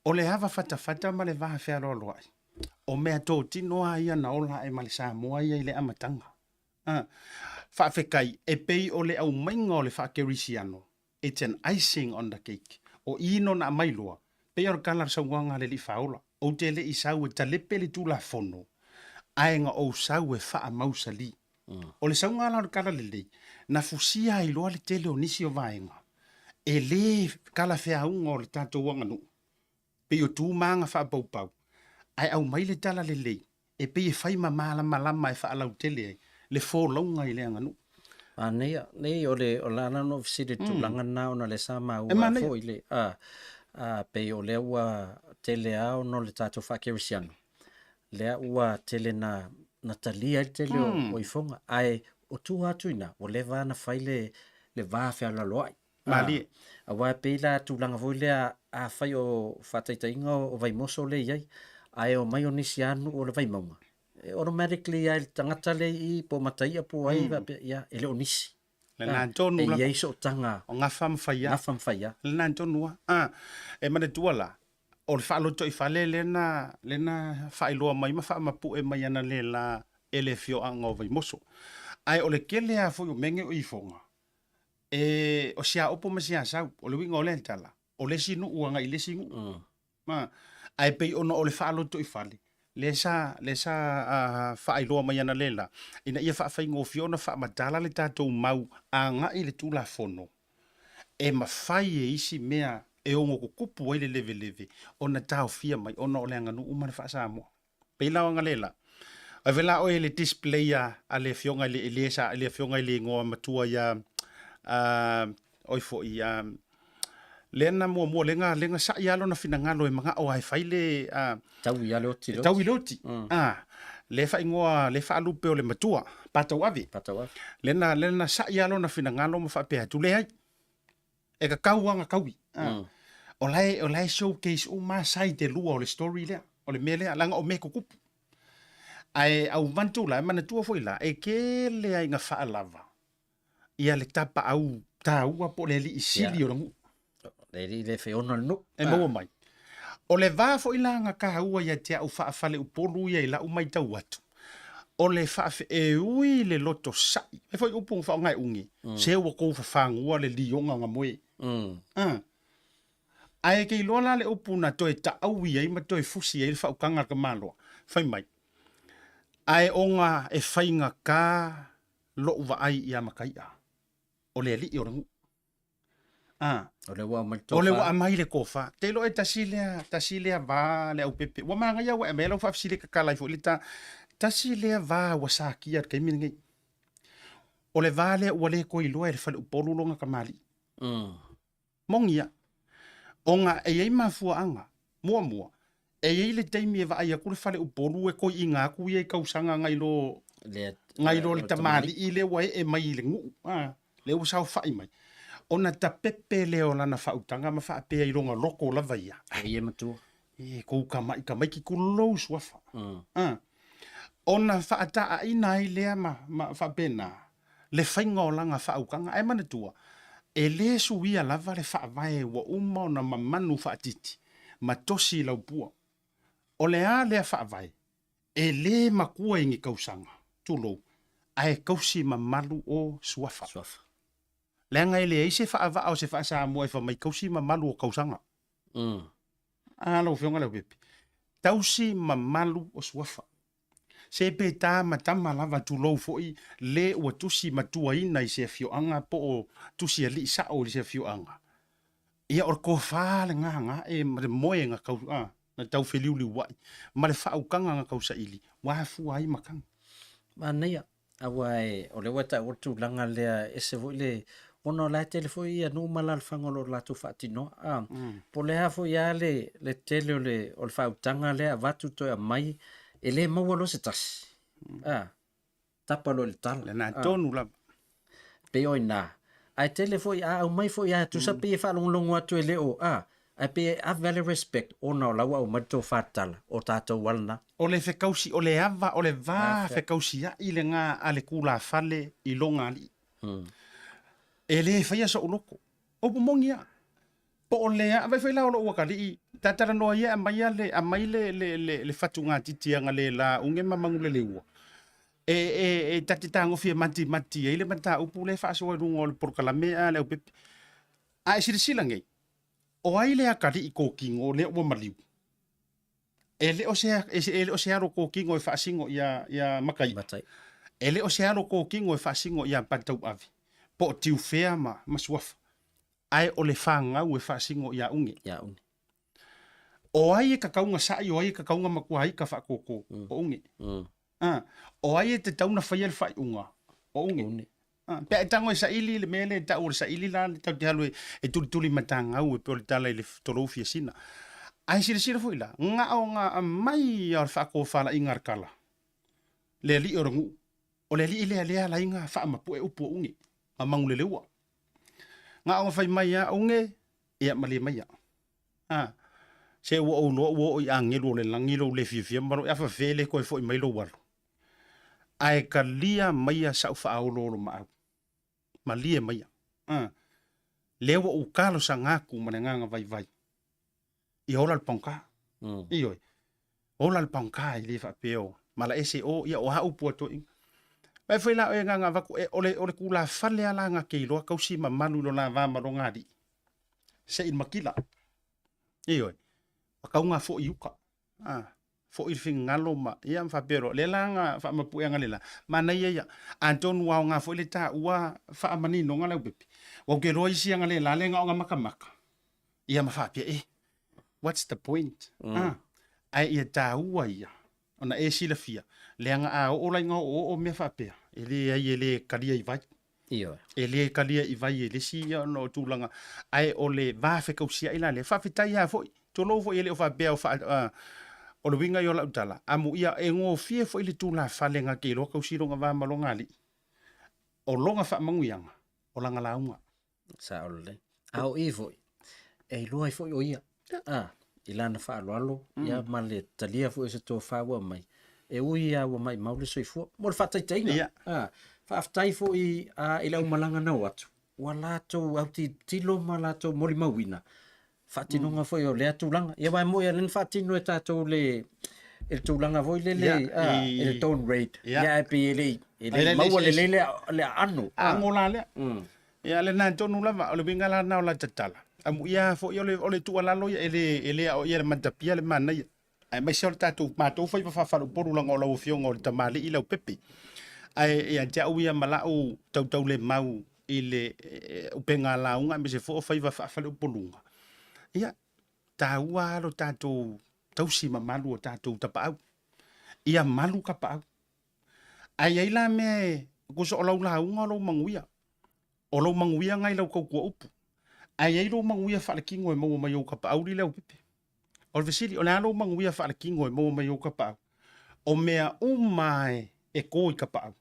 o le ava fatafata ma le va fealoaloai, o mea totino lava ia na ola ae ma le Samoa ia i le amataga. A, faafetai, e pei o le aumaiga o le faakerisiano, it's an icing on the cake. O i nō na aumai loa, pei o le tala a le saunoaga a le Alii Faaola, ou te le i sau e talepe le Tulafono, ae na ou sau e faamausali. O le sauga la o le tala lelei, na fusia ai loa le tele o nisi o vaega e le talafeauga o le tatou aganuu, pei o tu ma aga faapaupau, ae aumai le tala lelei e pei e fai ma malamalama e faalautele ai le folauga i le aganuu. Manaia, nei o le o la na ona ou fesili i le tulaga lena ona o lea sa maua foi le a a pei o lea ua tele lava ona o le tatou faakerisiano lea ua tele na na talia ai le tele o ifoga ae o tua atu i ina ua leva lava ona fai le le va fealoaloai. Malie. Aua e pei la tulaga foi lea afai o faataitaiga o Vaimoso lea e i ai, ae omai o nisi lava nuu o le Vaimauga, e automatically lava i le tagata lea i i po o Mataia po o ai faapea, ia, e le o nisi. Lena tonu E i ai sootaga. O gafa ma faia. Gafa ma faia. Lena tonu lava. Ah, e manatua la, o le faalotoifale lea na, lea na faailoa mai ma faamapue mai analeila e le afioaga o Vaimoso. Ae o le tele lava foi o mea nei o ifoga, E, o siaopo ma siasau, o le uiga o lea tala, o le isi nuu agai i le isi nuu. Ma, ae pei ona o le faalotoifale, lea sa, lea sa faailoa mai analeila, ina ia faafaigofie ona faamatala le tatou mau agai i le Tulafono, e mafai e isi mea e ono tutupu ai le leveleve ona taofia mai ona o le aganuu ma le faa-Samoa. Pei la o analeila, ave la oe i le display a, a le afioga i le, le sa, le afioga i le igoa matua ia, a, oi foi, a, lea na muamua, lea na, lea na sa'i lava lona finagalo e mana'o lava e fai le, a, Taui lava le oti, le oti. Taui le oti. A, lea faaigoa, lea faalupe o le matua, Patauave. Patauave. Lea na, lea na sa'i lava lona finagalo ma faapea atu, leai, E kakau lava na taui. O la e, o la e showcase uma lava side e lua o le story lea, o le mea lea, leaga o mea e tutupu. Ae au manatu la, e manatua foi la, e tele lava ina faalava ia le tapaau taua po o le alii sili o le nuu. Le alii le feono le nuu. E maua mai. O le va foi la na taua ia te au faa-faleupolu ia i lau matau atu, o le faafe, e ui le loto sa'i, e foi upu na faaaoga e Ugi, se ua tou fafagua le lioga na moe. Ae ke iloa la le upu na toe taaui ai ma toe fusi ai le faautaga a le tamaloa, fai mai, ae ona e faigata lou vaai ia Mataia, o le alii o le nuu. Ah. O lea ua aumai le tofa. O lea ua aumai le tofa. Te iloa e tasi lea, tasi lea va le aupepe. Ua manaia ua e aumai lau faafesili e tatala ai foi le ta. Tasi lea va ua satia i le taimi lenei. O le va lea ua le toe iloa e le faleupolu lona tamalii. Moni ia. Ona e i ai mafuaaga. Muamua, e i ai le taimi e vaai atu le faleupolu e toeaina atu ia i tausaga nai lo nai lo le tamalii lea ua ee mai i le nuu, a, lea ua saofai mai, ona tapepe lea o lana faautaga ma faapea i lona loto lava ia, O ia e matua. E kou kamaʻi tamaiti tulou suafa. A, ona faataaina ai lea ma, ma faapena le faiga o lana faautaga. Ae manatua, e le suia lava le faavae ua uma ona mamanu faatiti ma tosi i laupua. O le a lea faavae? E le matua i ni tausaga, tulou, ae tausi mamalu o suafa. Suafa. Leaga e leai se faavaa o se faa-Samoa e fai mai tausi mamalu o tausaga. A lau Afioga Leaupepe, tausi mamalu o suafa. Se pe ta ma tama lava tulou foi le ua tusi matuaina i se afioaga po o tusi alii sao i se afioaga. Ia o le tofa le gaga'e ma le moe na tau, a, na tau feliuliuai ma le faautaga na tausaili ua afua ai matagi. Manaia. Aua e, o lea ua e taua le tulaga lea, e ese foi le, ona o la e tele foi ia nuu ma alaalafaga o lo o latou faatinoa. A, po o le a foi lava le, le tele o le, o le faautaga lea e avatu toe aumai, e le maua loa se tasi. A, tapa loa i le tala. Lena tonu lava. Pei o i ina. Ae tele foi, a aumai foi lava, tusa pei e faalogologo atu e le o, a, ae pei e ave lava le respect ona o la ua aumai le tofa tatala, o tatou lava lena. O le fekausi, o le ava, o le va fekausia'i lena a le tulafale i lona alii. E le faia so'u loto. Upu moni a. Po o le a, vaai foi la o lou atalii, ta talanoa ia e aumai le, aumai le, le, le, le fatugatiti agalelā uge ma manuleleua, e, e, e ta te tagofi e matimati ai le mataupu lea e faasoa i luga o le polokalame a le aupepe. A e silasila nei, o ai le atalii tokino lea ua maliu? E le o se, e le o se alo tokino e faasino ia, ia Mataia. Mataia. E le o se alo tokino e faasino ia Patauave, po o Tiufea ma, ma Suafa. Ae o le fanau e faasino ia Une. Ia Une. O ai e tatau na sa'i, o ai e tatau na matua ika faatōtō? O Une. A, o ai e tatau na faia le faaiuga? O Une. Une. A, pe a e tago e saili le mea lea e ta'u o le saili la, tatou te alu e tulituli matagau e pei o le tala i le tolou fiasina. Ae silasila foi la, na o na aumai lava o le faatofalaiga a le tala, le alii o le nuu, O le alii lea lea ala ai na faamapue upu o Une ma Manuleleua. Na ona fai mai a Une, ia malie maia. A, se ua ou iloa ua oo i agelu o le lagi lou le fiafia ma lou afafe le toe foi mai lou alo. Ae talia maia sau faaoloolomaau. Malie maia. A, lea ua ou talosaga atu ma le agaga vaivai. Ia ola le pagota. Ioe. Ola le pagota e le faapea o malaese o, ia o a upu a toeaiina. Vaai foi la oe agaga avatu, e, o le, o le tulafale lava la na te iloa tausi mamalu i lona va ma lona alii. Se i matila. Ioe. Ua tau na foi i uka. A, foi le finagalo ma, ia ma faapea loa, lea la na faamapueaga le la, manaia ia. Atonu aoga foi le taua faamaninoga Leaupepe. Ua ou te iloa isi agalelā lea na o na makamaka. Ia ma faapea, eh, what's the point? Ah, ae ia taua ia, ona e silafia, leaga a oo la ina oooo mea faapea, e leai e le kalia i vai. Ioe. E le kalia i vai e le isi ia ona o tulaga, ae o le va fekausia'i la lea. Faafetai lava foi, tulou foi e le o faapea o faa, o le uiga ia o lau tala, amuia e gofie foi le tulafale na te iloa tausi lona va ma lona alii. O lona faamanuiaga, o lana lauga. Sao lelei. A o i foi, e iloa ai foi o ia, a, i lana faaaloalo, ia ma le talia foi o se tofa ua aumai, e ui lava ua maimau le soifua. Mo le faataitaiga, a, faafetai foi a, i le aumalaga na o atu, ua latou autilotilo ma latou molimauina faatinoga foi o lea tulaga. Ia aua e moni lava lea na faatino e tatou le i le tulaga foi lele Ia, i le dawn raid. Ia. Ia ae pei e le i e le le- maua le- lelei le le aano. Aano la lea. Ia lena tonu lava, o le uiga la lena o la tatala. Amuia foi o le o le tuualalo ia e le e le aoaia e le matapia le manaia. Aemaise o le tatou matou faiva faafaleupolu leaga o lau afioga o le tamalii Leaupepe. Ae ia te au ia ma lau tautaulemau i le upega lauga aemaise foi o faiva faafaleupoluga, ia, taua lava lo tatou tausi mamalu o tatou tapaau. Ia malu tapaau. Ae i ai la mea e, tusa o lau lauga o lou manuia, o lou manuia lena i lau tautua upu. Ae i ai lou manuia faaletino e maua mai ou tapaau Leaupepe. O le fesili, o le a lou manuia faaletino e maua mai ou tapaau? O mea uma e to i tapaau,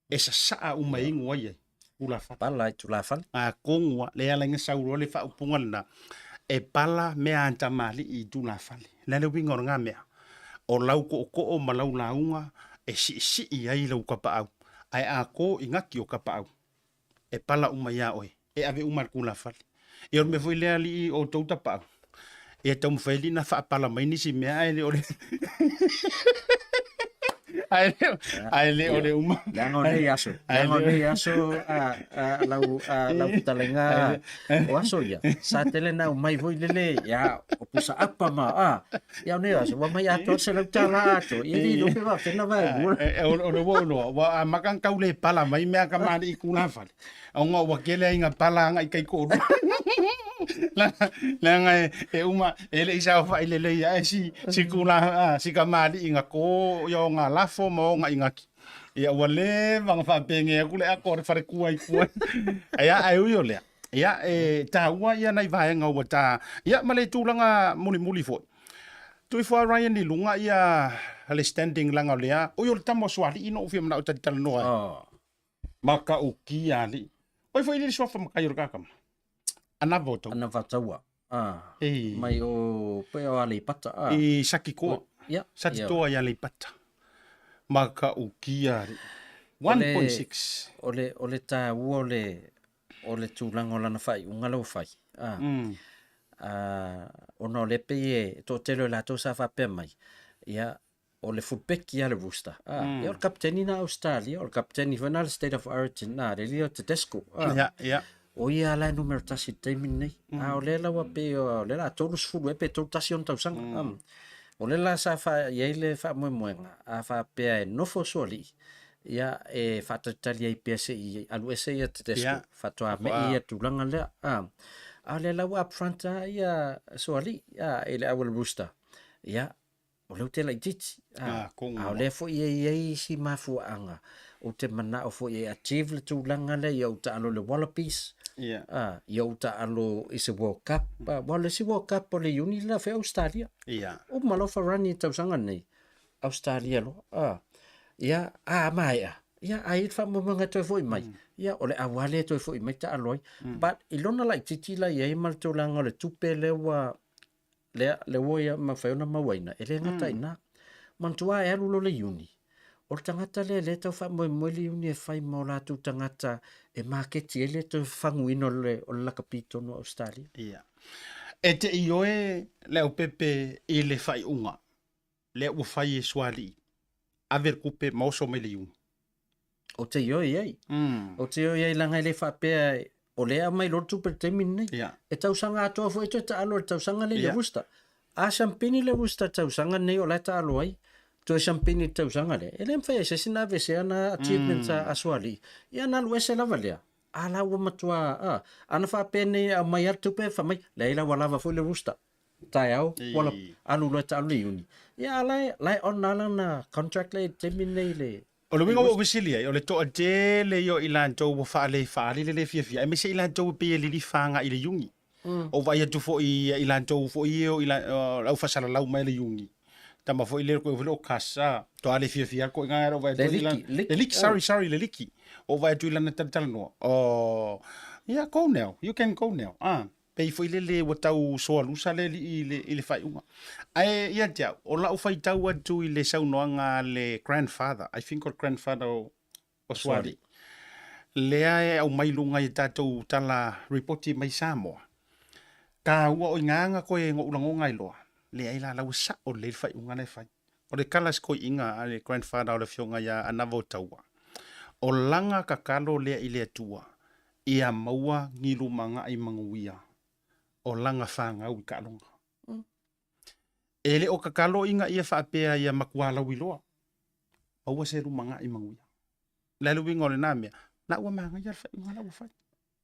e sasaa uma e inu ai ai tulafale. Pala i tulafale. Atonu lava, lea ala ai na sau loa le faaupuga lena, e pala mea a tamalii i tulafale. O le a le uiga o lena mea? O lau tootoo ma lau lauga e siisii ai lau tapaau, ae a to i gati o tapaau, e pala uma iā oe, e ave uma i le tulafale. Ia o le mea foi lea alii o outou tapaau, ia taumafai alii na faapala mai nisi mea ae le o le ae le o le uma. Leaga o nei aso, leaga o nei aso a, a, lau, a, lau fetalaiga o aso ia, sa tele na aumai foi lele, ia, o pusa apa ma, a, ia o nei aso, ua mai atoa le $100 atoa, ia le iloa pe faapena vaelua. O le ua ou iloa, ua amata ona tau le pala mai mea a kamali'i i tulafale, ona ua tele ai ina pala agai i taitoalua. Leaga e uma, e le i saofai lelei ae si, si tula, si kamali'i na to ia ona lafo ma ona inaki. Ia ua leva ona faapege atu le ato o le falekua i tua. Ia ae ui o lea, ia e taua ia nai vaega ua ta ia ma le tulaga mulimuli foi. Tuu ifo lava Ryan i luga ia le standing leaga o lea, ui o le tama o Sualii na ou fia manao e talitalanoa ai. Oh. Matautia alii. Oi foi le suafa matai o le kakama. Anava o taua. Anava taua. Ah. E. Mai o pe o Aleipata. Ah. I Satitoa. Ia. Satitoa i Aleipata. Matautia alii. 1.6. O le, o le taua o le, o le tulaga o lana faaiuga lea ua fai. Ah. Ah, ona o lea pei e toatele o i latou sa faapea mai, ia, o le fullback ia le Rooster. Ah, Ia o le kapiteni na Australia, o le kapiteni foi na le State of Origin, na le alii o Tedesco. Ah, Ia, ia. O ia la e numera tasi i le taimi lenei. A o lea la ua pei o lea la 30 ea pe 31 ona tausaga. O lea la sa fa i ai le faamoemoega, a faapea e nofo Sualii, ia e faatalitali ai pea se i alu ese ia Tedesco, faatoa me'i ia tulaga lea. A o lea la ua upfront lava ia Sualii i le au a le Rooster. Ia, o lea ou te laitiiti. Ah, a o lea foi e i ai isi mafuaaga ou te manao foi e achieve le tulaga lea, ia ou taalo i le Wallabies, ia ou taalo i se World Cup. Aua o le isi World Cup o le Iuni le la fai Australia. Uma loa Farani i le tausaga lenei, Australia loa. Ia, a maea, ia a i ai le faamoemoega e toe foi mai, ia o le auala lea e toe foi mai taalo ai. But i lona laitiiti la i ai ma le tulaga o le tupe lea ua lea, lea ua ia mafai ona mauaina, e le gata i ina. Manatua e alu loa le Iuni, o le tagata lea lea e tau faamoemoe le Iuni e fai ma o latou tagata e maketi ai le toe fafaguina o le, o le lakapi i totonu o Ausetalia. Ia. E te ioe Leaupepe i le faaiuga lea ua fai e Sualii, ave le tupe ma oso mai le Iuni. Ou te ioe i ai. Ou te ioe i ai leaga e le faapea o lea e aumai loa le tupe i le taimi lenei. E tausaga atoa foi e toe taalo i le tausaga lea i le Rooster. A siampini le Rooster i le tausaga lenei o la e taalo ai, toe siampini i le tausaga lea, e le mafai e se isi ona aveesea ana achievements a Sualii. Ia ona alu ese lava lea, a la ua matua, a, ana faapea nei e aumai lava le tupe, fai mai, leai la ua lava foi le Rooster. Taeao, ua alu loa e taalo le Iuni. Ia a la e, la e on lava lana contract lea i le taimi lenei i le O le uiga ua ou fesili ai, o le toatele ia o i latou ua faale-faaali le le fiafia, aemaise i latou e pei e lilifa agai i le Iuni. Ou vaai atu foi ia i latou foi ia o le au faasalalau mai le Iuni. Tama foi lea koe foi o Kasa, toa le fiafia koe ngā o vaai atu i lana, le Liki, sorry, sorry, le Liki. Ou vaai atu i lana talatalanoa. Oh, yeah, go now, you can go now. Ah. Pei foi lele ua tau soalusa le alii i le, i le faaiuga. Ae ia te au, o lau faitau atu i le saunoaga a le grandfather, I think o le grandfather o, o Sualii, lea e aumai luga i tatou tala ripoti mai Samoa, taua o ingaga koe ngo'u lagoga ai loa, leai la, la ua sa'o lelei le faaiuga la e fai. O le tala sikoi'iga a le grandfather o le afioga ia Anava o Taua, o laga tatalo lea i le Atua ia maua ni lumaga'i manuia o laga fanau i taaloga. E le o tatalo ina ia faapea ia matua lauiloa, maua se lumaga'i manuia. O le a le uiga o lena mea? La ua manaia le faaiuga la ua fai.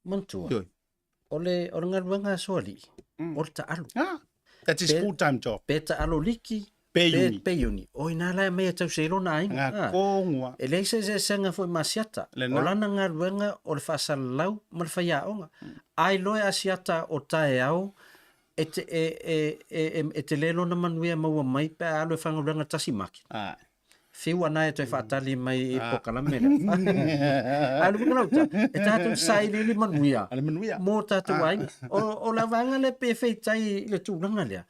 Manatua, o le, o le galuega a Soalii, o le taalu. Ah, that's his full time job. Pe taalo liki, pe iuni. Pe iuni. O ina la e aumai e tausi ai lona aiga. Nga kongua. E leai se eseesega foi ma Asiata. Lena. O lana galuega o le faasalalau ma le faiaoga. A iloa e Asiata o taeao, e te, e, e, e, e, e tele lona manuia e maua mai pe a alu e faigaluega tasi market. Ah. Fiu ana e toe faatali mai i polokalame lea. Ae o le uiga o lau tala, e tatou te sailiili manuia A le manuia. mō tātou aiga. O, o le vaega lea pe feitai i le tulaga lea,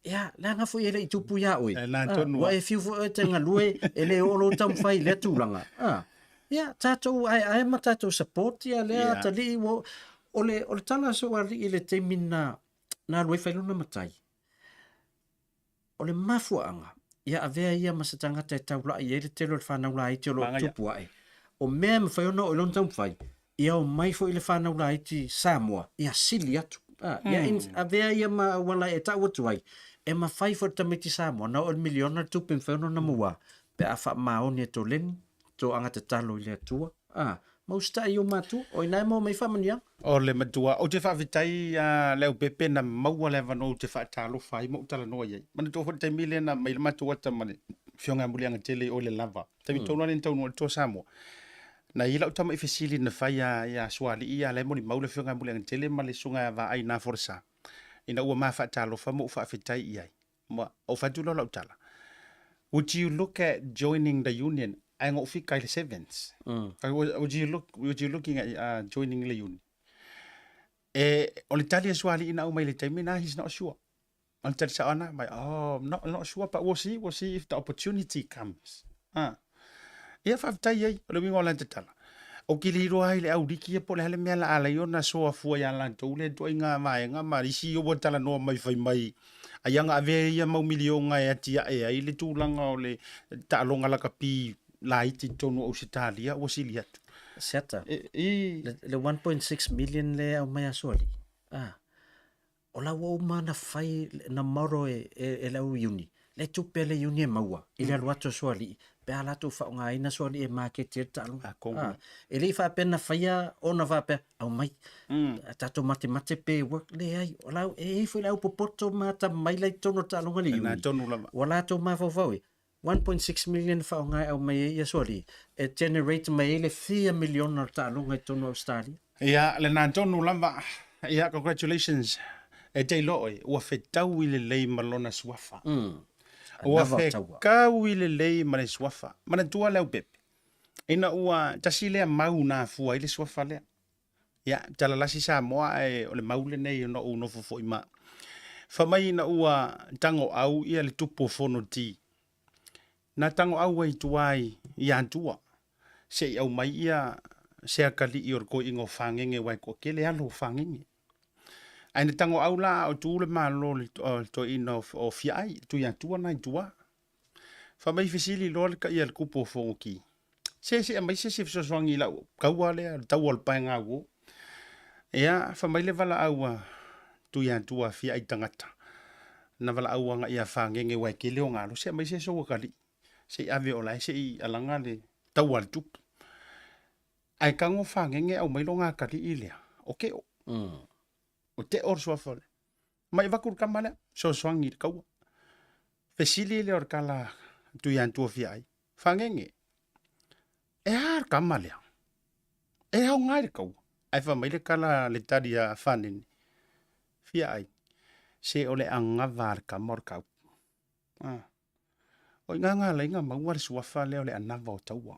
ia, leaga foi e le i tupu iā oe. E nā tonu Ua e fiu foi oe te galue, e le oo lou taumafai i lea tulaga. Ia, tātou aeae ma tātou support ia lea atalii ua, o le, o le tala a sou alii i le taimi na, na alu ai fai lona matai. O le mafuaaga, ia avea ia ma se tagata e taulai ai le tele o le fanau laiti o lo o tupu ae. O mea e mafai ona oo i lona taumafai, ia omai foi le fanau laiti Samoa, ia sili atu. Ia avea ia ma auala e tau atu ai, e mafai foi le tamaiti Samoa na oo i le miliona le tupe e mafai ona ona maua pe a faamaoni e Toleni, toaga tatalo i le Atua, a, ma usitai i o matua, o ina e maua mai faamanuiaga. O le matua, ou te faafetai ia Leaupepe na maua le avanoa ou te faatalofa ai ma ou talanoa i ai. Manatua foi le taimi lea na aumai le matou ata ma le Afioga ia Muliagatele i o i le lava. Taimi tonu lava lea na taunuu ai le Toa Samoa, na i ai lau tama i fesili na fai ia, ia Sualii ia la e molimau le Afioga ia Muliagatele ma le Susuga ia Vaai na Folasa, ina ua ma faatalofa ma ou faafetai i ai. Ma ou fai atu lea o lau tala, would you look at joining the union? Ae na ou fika i le sevens. Would you look, would you looking at joining le union? E, o le tali a Sualii na aumai i le taimi na, he's not sure. O le tali sao ana mai, oh, I'm not sure, but we'll see, we'll see if the opportunity comes. Ah. Ia faafetai ai, o le uiga o lana tatala. O ke le iloa ai le auliki ia po o le a le mea la alai ona soa fua ia latou le ituaiga vaega ma isi ua talanoa mai fai mai ai aga avea ia mau miliona e atiae ai le tulaga o le taaloga lakapi laiti i totonu o Ausetalia ua sili atu. Siata, E, i, le, le 1.6 million le au mai aso alii. Ah. O la ua uma ona fai na moro e, e, e le au iuni, le tupe a le iuni e maua i le alu atu o Sualii, pe a latou faaaogaina Sualii e maketi ai le taaloga. A kogu. Ah, e le i faapea na faia ona faapea, aumai, tatou matemate pe work, leai, o la, e i ai foi le au popoto ma atamamai la i totonu o le taaloga a le Lena iuni. tonu lava. Ua latou mafaufau ai, 1.6 million na faaaoga e aumai ai ia Sualii, e generate mai ai le fia miliona o le taaloga i totonu o Ausetalia. Ia, lena tonu lava. Ia, congratulations. E te iloa oe, ua fetaui lelei ma lona suafa. Ua Anava o taua. fetaui lelei ma le suafa. Manatua le aupepe, ina ua tasi lea mau na afua ai le suafa lea. Ia, talalasi Samoa ae o le mau lenei ona ou nofo foi ma. Fai mai ina ua tagoau ia le tupu o Fonoti. Na tagoau ai i tua i Atua se i aumai ia se akalii o le toeaina o Fagege aua e toatele alo o Fagege. Ae na tagoau la a o tu le Malo o le toeaina o Fiaai, le Tuiatua na i tua. Fai mai fesili loa le taia i le tupu o Fonoti, Se se aumai se isi e fesoasoani i lau taua lea, le taua o le paega uo. Ia, fai mai le valaau a Tuiatua Fiaai tagata, na valaau agai ia Fagege aua e tele ona alo, se aumai se isi ou atalii, se i ave o la e se i alaga le taua a le tupu. Ae tago Fagege aumai lona atalii lea, o Teo. O Teo le suafa o le Mai avatu le tama lea, fesoasoani i le taua. Fesili lea o le tala Tuiatua Fiaai, Fagege, e a le tama lea? E aoga i le taua. Ae fai mai le tala le tali a Fanene, Fiaai, se o le anava a le tama o le tau. Ah. O i ina na ala ai ona maua le suafa lea o le anava o taua.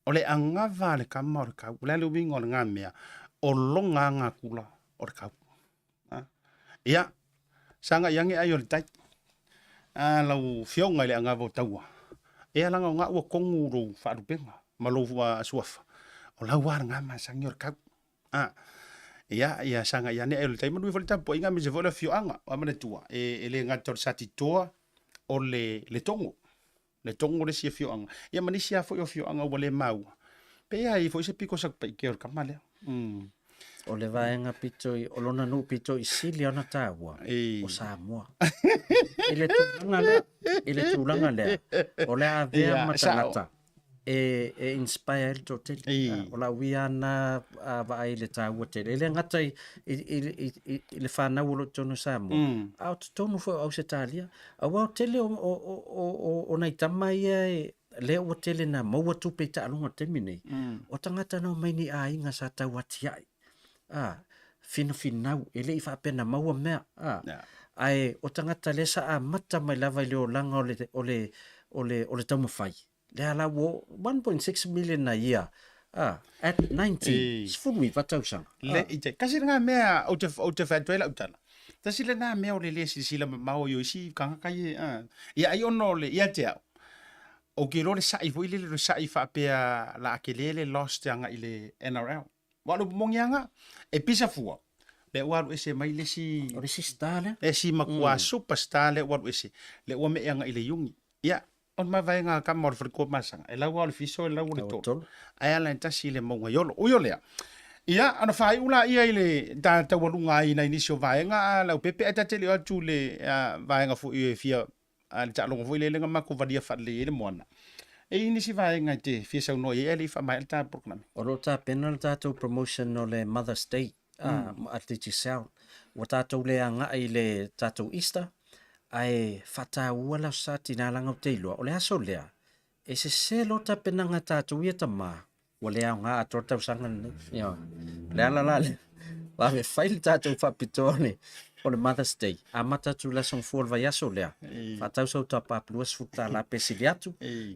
O le anava a le tama o le tau. O le a le uiga o lena mea? O lona agakula o le tau. Ah. Ia, sagai ane ai o le tai. Ah, lau fioga i le anava o taua. Ia leaga o na ua tonu lou faalupega ma lou suafa. O lau lava lena masani o le tau. A, ia, ia sagai ane ai o le tai. Manuia foi le tapuaiga aemaise foi o le afioaga. Ua manatua, e, e le gata o le Satitoa, o le, Letogo. Letogo le isi afioaga. Ia ma nisi lava foi o afioaga ua le maua. Pe ia i foi se piko Satupaitea o le tama lea. O le vaega pito i, o lona nuu pito i sili ona taua, o Samoa. I le tulaga lea, i le tulaga lea, o le a avea ma tagata e, e inspire ai le toatele. O lau ia na vaai i le taua tele. E le gata i, i, i, i, i le whanau o lo totonu o Samoa, a o totonu foi o Ausetalia. Aua o tele o, o, o, o, o nai tama ia e, lea ua tele na maua tupe i taaloga o le taimi nei, o tagata na omai ni aiga sa tau atiae. A, finafinau, e le i faapea na maua mea. A, Ae o tagata lea sa amata mai lava i le olaga o le, o le, o le, o le taumafai. Lea la ua 1.6 million a ia, a, at 19, 19 tausaga. Le, i te, kasi lena mea ou te, ou te fai atu ai lau tala. Tasi lena mea o le le silasila mamao i o isi kānaka ia, a. Ia ai ona o le, ia te au, ou te iloa le sa'i foi lele, le sa'i faapea la a tele le lost agai i le NRL. Aua o le upu moni lava lena, e pisa fua, lea ua alu ese mai le isi... O le isi star lea. Le isi matua superstar lea ua alu ese, lea ua me'e agai i le Iuni. Ia, o le mavaega a tama o le faletua masaga, e lau lava o le fiso, e lau o le tolo, ae ala e tasi i le mauga i Olo. Ui o lea, ia, ona faaiu laia i le ta taualuga ai i nai nisi o vaega a Leaupepe, ae ta te le o atu i le vaega foi e fia, a le taaloga foi lea na matou valia faalelei ai le moana. E i ai nisi vaega e te fia saunoa i ai ae le i faamaea le ta polokalame. O lo o tapena le tatou promotion o le Mother's Day a Digicel. Ua tatou le agai i le tatou Easter, Ae faataua le Aso Sa Tina leaga ou te iloa, o le aso lea, e sese loa tapenaga a tatou ia tama, ua le aoga atoa le tausaga lenei. Ioe. O le ala la lea, vave fai le tatou faapitoa o le, o le Mother's Day. Amata atu i le Aso Gafua o le vaiaso lea, faatau sau top up $20 pe sili atu,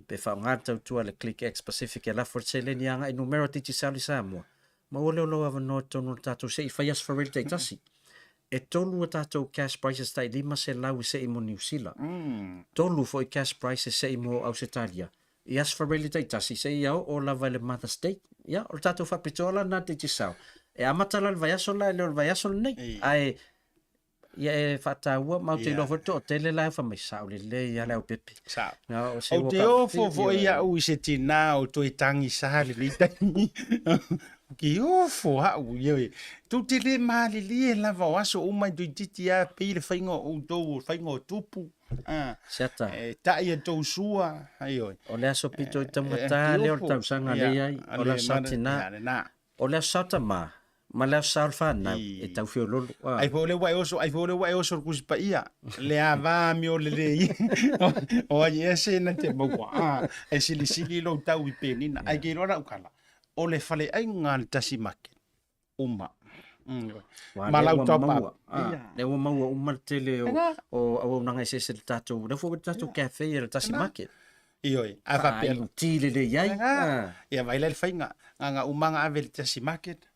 pe faaaoga le tautua a le Click X Pacific e lafo le seleni agai i numera Digicel i Samoa. Maua lea o lou avanoa i totonu o le tatou se i fai Aso Faraile taitasi. E tolu a tatou cash prizes tai 500 e se'i mo Niu Sila. Tolu foi cash prize e se'i mo Ausetalia. I Aso Faraile taitasi, seia oo lava i le Mother's Day. Ia, o le tatou faapitoa la lena Digicel. E amata la i le vaiaso la e le o le vaiaso lenei. Ae ia e faataua ma ou te iloa foi le toatele la e fai mai, sao lelei lava le aupepe. Sao. Na, o se Ou te ofo foi au i se tinā o toe tagisa lenei taimi. Ou te ofo au, ioe. Tou te le malilie lava o aso uma e toeitiiti lava pei le faiga o outou, o le faiga o tupu. Ah, Siata. E tai a tou sua, ioe. O le aso pito i taugata lea o le tausaga lea i ai, o le aso sa tinā. O le aso sa o tama, ma le aso sa o le fanau, e tau feololo. Ah. Ai foi o lea ua e oso, ai foi o lea ua e oso i le Tusi Paia, le ava amio lelei. O ai ea se na te maua, ah, e silisili lou tau i penina. Ai ke iloa lau tala, o le faleaiga a le tasi market, uma. Ma lau top up. Lea ua maua uma le tele o, o auaunaga eseese le tatou, lea foi ua tatou cafe i le tasi market. Ioe, a faapea. Ti lelei ai. Ia vaai la i le faiga, na uma na ave i le tasi market,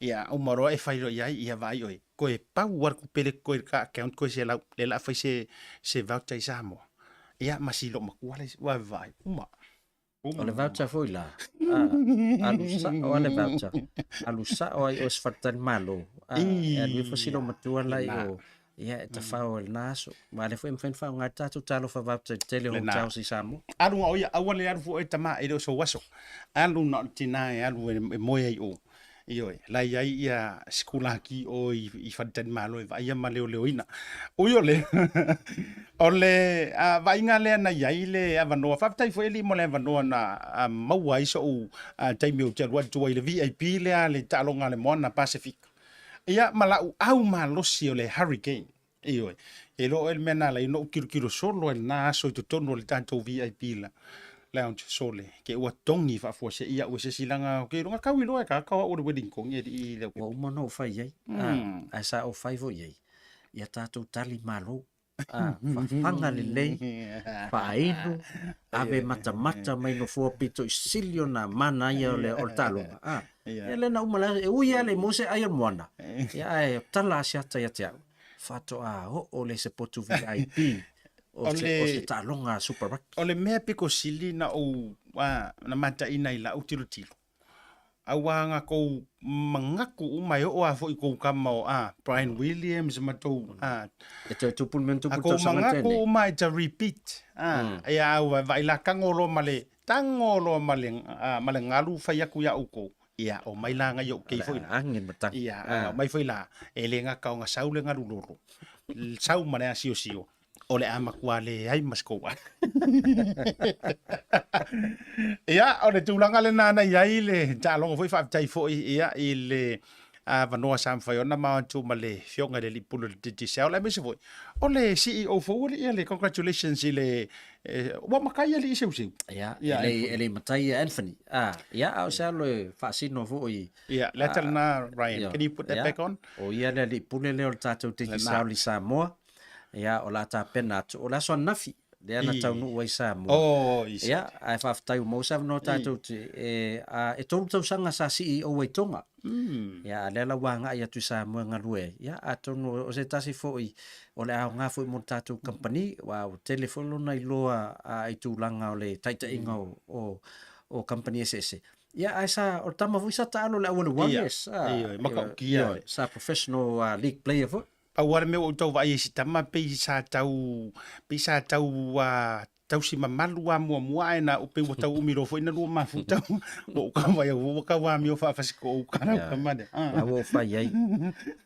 ia uma loa e fai loa i ai, ia vaai oe, toe pau lava le tupe lea e totoe i le ta account toe $100, lea o le a fai se voucher i Samoa. Ia ma si loomatua le isi, ua vaai, uma. O le voucher foi la, alu sao lava le voucher, alu sao lava i o i se faletalimalo, e alu ifo si loomatua la i o, ia e tafao i lena aso. Aua o lea foi e mafai ona faaaoga ai le tatou talofa voucher i le tele o hotels i Samoa. Alu na o ia, aua le alu fua oe tama, e le o sou aso. Alu na o le tina e alu e moe ai i o. Ioe, la e i ai ia sikulaki o i faletalimalo e vaaia ma leoleoina. Ui o lea, o le vaaiga lea na i ai le avanoa, faafetai foi alii mo le avanoa na maua ai so'u taimi ou te alu atu ai i le VIP lea a le taaloga a le Moana Pasefika. Ia ma la'u au malosi o le Hurricane. Ioe, e iloa oe le mea na ala ai ona ou tilotilo solo ai i lena aso i totonu o le tatou VIP la, lounge sole, ke ua togi faafuasei au e se isi leaga ou te iloa na tau iloa e tagata o au o le Wellington i alii i Leaupepe. Ua uma ona ou fai i ai, ae sa ou fai foi i ai, ia tatou tali malo, fafaga lelei, faainu, ave matamata mai nofoa pito i sili ona mana ia o le taaloga. Ia lea na uma le aso, e ui lava le maua se ai o le moana, ia ae tala asiata ia te au, faatoa oo lea i se potu VIP o se taaloga Super Rugby. O le mea pito sili na ou na mataina i lau tilotilo, aua na tou manatu uma e oo lava foi i tou tama o Brian Williams ma tou E toe tupu le mea na tupu i le tausaga na tea nei. Manatu uma it's a repeat. Ia au vaai la tago loa ma le tago loa ma le ma le galu fai atu ia outou. Ia omai la nai ou kei foi la. Agi ma tagi. Ia omai foi la e le gata ona sau le galu lolo, sau ma le asiosio, o le a matua leai ma se kou ai. Ia, o le tulaga lena na i ai le taaloga foi, faafetai foi ia i le avanoa sa mafai ona mao atu ma le Afioga i le Alii Pule o le Digicel, aemaise foi o le CEO fou alii ia le congratulations i le ua matai alii Seuseu. Ia, e le i matai ia Anthony. Ah, ia, a o se alo e faasino foi. Ia, le ata lena Ryan. Can you put that back on? O ia le Alii Pule lea o le tatou Digicel i Samoa. Ia, o le a tapena atu. O le aso ananafi, lea na taunuu ai Samoa. Oh, Ia, ae faafetai ua maua se avanoa tatou te, e, a, e tolu tausaga sa CEO ai Tonga. Ia, a lea la ua agai atu i Samoa e galue ai. Ia, atonu o se tasi foi o le aoga foi mo le tatou kamupani, aua ua tele foi lona iloa a, i tulaga o le taitaiga o, o, o kamupani eseese. Ia, ae sa, o le tama foi sa taalo i le auala Warriors. Ia, ioe, matautia. Ioe, sa professional league player foi. Pau lava le mea ua ou tau vaai ai i si tama pei sa tau, pei sa tau tausi mamalu lava muamua ae na pei ua tau umi loa foi na lua mafuta ua ou tau vaai ua tau amio faafasiko ou kala tama lea. La ua ou fai ai,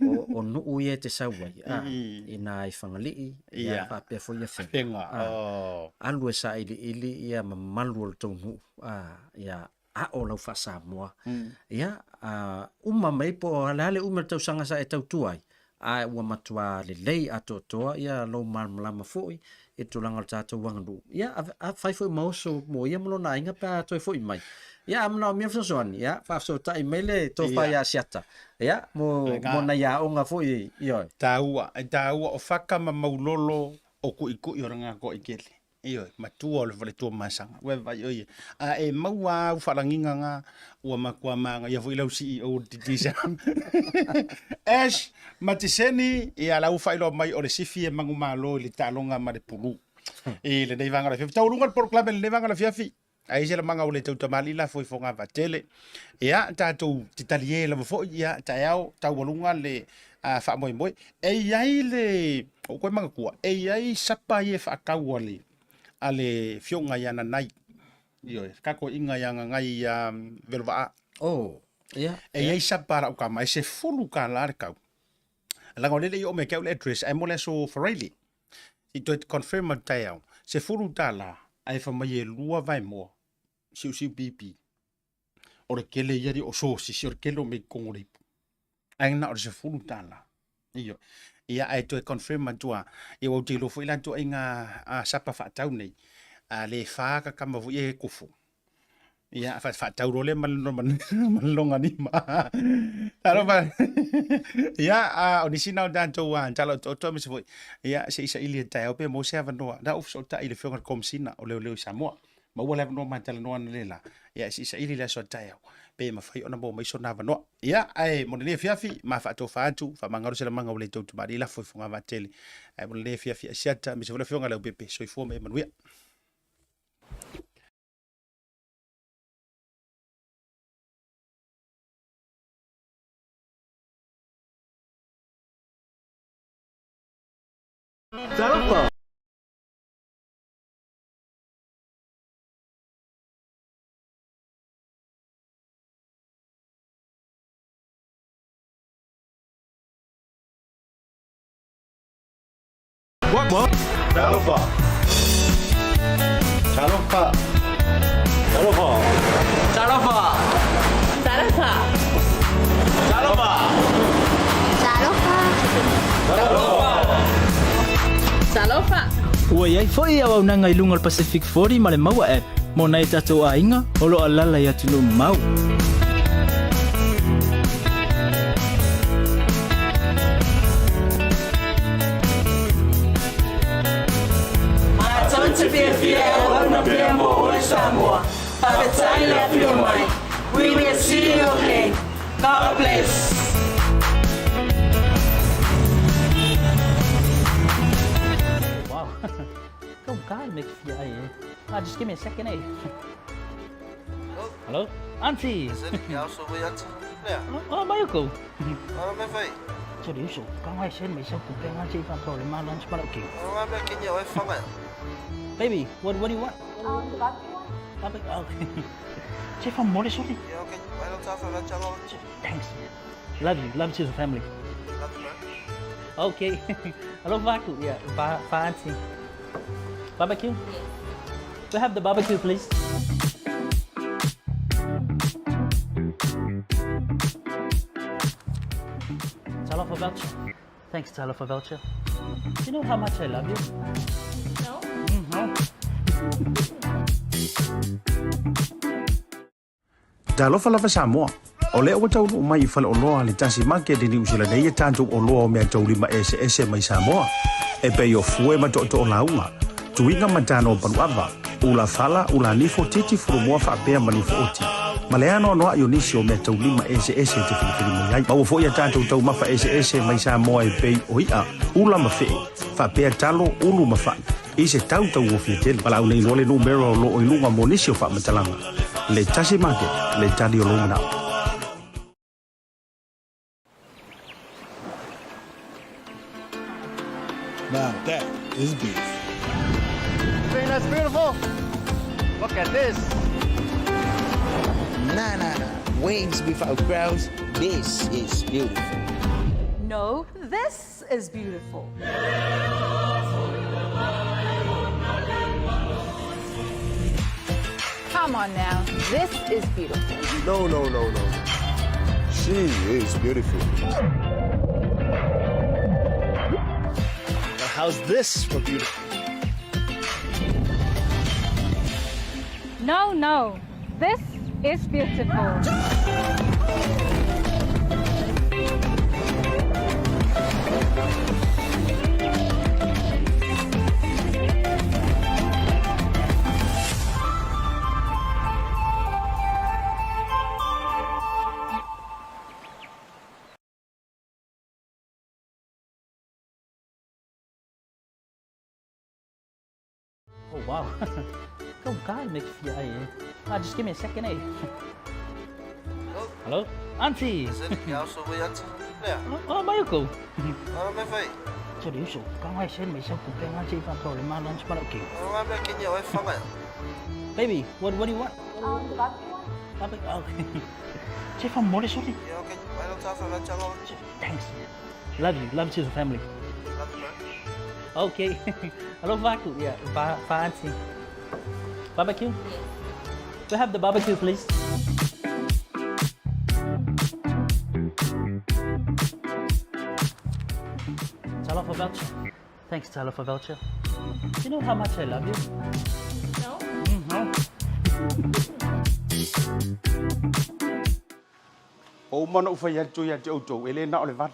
o nuu ia e te sau ai, ina i Fagalii, ia faapea foi ia Afega. Afega, Alu e sailiili ia mamalu o le tou nuu, ia ao lau faa-Samoa. Ia, uma mai po o le a le umi o le tausaga sa e tautua ai, Ae ua matua lelei atoatoa ia lou malamalama foi i le tulaga o le tatou aganuu. Ia, a fai foi ma oso mo ia ma lona aiga pe a toe foi mai. Ia, a manaomia le fesoasoani, ia, faafesootai mai le tofa ia Asiata, ia, mo, mo nai aoga foi, ioe. Taua, e taua o faka ma maulolo o kuʻikuʻi o le gakoa i kele. Ioe, matua o le faletua masaga. Ua e vaai oi e. A e maua au faalagiga nga, ua matua magaia foi lau CEO o le Digicel. Ash Matiseni, ia la ua faailoa mai o le sifi e manumalo i le taaloga ma le pulu. I lenei vaega o le afiafi. Taualuga le polokalame i lenei vaega o le afiafi. Ai se lamaga ua le tautamalii la foi foga vaatele. Ia, tatou te talie lava foi, ia, taeao, taualuga le faamoemoe. E i ai le, o koe manatua, e i ai sapa ia e faatau a le, a le fioga ia Nanai. Ioe, kako inga ia Nanai ia Velovaa. Oh, ia. E i ai sapa a lau kama, e $10 le kau. Laga o lele i o me ke au le address, ai mo le aso Friday. I toe confirm atu taeao, $10 ae fai mai e lua vaemoa, siusiu pipi. O le kele ia o sosisi, o le kele o mea i totonu o le ipu. Ae na o le $10. Ioe. Ia ae toe confirm atu lava, ia ua ou te iloa foi la ituaiga sapa faatau nei, a le fa ka kama foi e kufu. Ia, faatau loa lea ma le loganima. Talofa. Ia, o nisi na o tatou tala otooto aemaise foi, ia, se i saili e taeao pe maua se avanoa. Na ou fesootai i le Afioga i le Komesina o Leoleo i Samoa. Maua le avanoa ma talanoa analeila. Ia, se i saili i le aso a taeao pe mafai ona maua mai sona avanoa. Ia, ae mo lenei afiafi, ma faatofa atu, faamagalo se lamaga ua le tautamalii lafo i fogavaa tele. Ae mo lenei afiafi Asiata, aemaise foi le Afioga i le Leaupepe, soifua ma ia manuia. Talofa! What what? Talofa. Talofa. Talofa. Talofa. Talofa. Talofa. Talofa. Talofa. Talofa. Ua i ai foi auaunaga i luga o le Pacific 40 ma le Maua App mo nai o tatou aiga o lo o alaala i atunuu mamao. Matou te fiafia e auauna pea mo oe Samoa. Faafetai le afio mai. We will see you again. God bless. Wow. Go guy make fia ai eh. Ah, just give me a second eh. Hello? Auntie! Oh, mai ko. 这里手刚开始没收股票，这方头你妈 lunch 不 okay. Baby, what do you want? The barbecue one? Barbecue. Okay. 这方没得说的。Thanks. Love you. Love to the family. Okay. Hello, Vaku. Yeah, Va Va auntie. Barbecue? We have the barbecue, please. Talofa voucher. Thanks, Talofa voucher. You know how much I love you? No. No. Talofa lava Samoa. O lea ua taunuu mai i faleoloa a le Tasi Market i Niu Sila nei e tatou oloa o meataulima eseese mai Samoa, e pei o fue ma tootoo lauga, tuiga ma tano paluava, ula fala, ula nifo, titi fulumoa faapea ma nifo oti, ma le anoanoai o nisi o meataulima eseese e te filifili mai ai. Maua foi a tatou taumafa eseese mai Samoa e pei o i'a, ula ma fe'e, faapea talo, ulu ma fa'i, i se tau tauofia tele. Valaau nei loa le numera o loo i luga mo nisi o faamatalaga. Le Tasi Market, le tali o lou manao. Now that is beef. Think that's beautiful? Look at this. Nah, nah, nah. Wings without grouse. This is beautiful. No, this is beautiful. Come on now. This is beautiful. No, no, no, no. She is beautiful. How's this for beautiful? No, no. This is beautiful. Oh wow. Go God make fia ai eh. Ah, just give me a second eh. Hello? Auntie. Oh, mai ko. 这里手刚开始没收股票，这方头你妈乱七八糟给。Baby, what do you want? The barbecue one? Barbecue. Oh. 这方没得说的。Thanks. Love you. Love to the family. Okay. Hello, Vaku. Yeah, va auntie. Barbecue? We have the barbecue, please. Talofa voucher. Thanks, Talofa voucher. Do you know how much I love you? No. No. Ua uma ona ou fai atu ia te outou, e le na o le vali.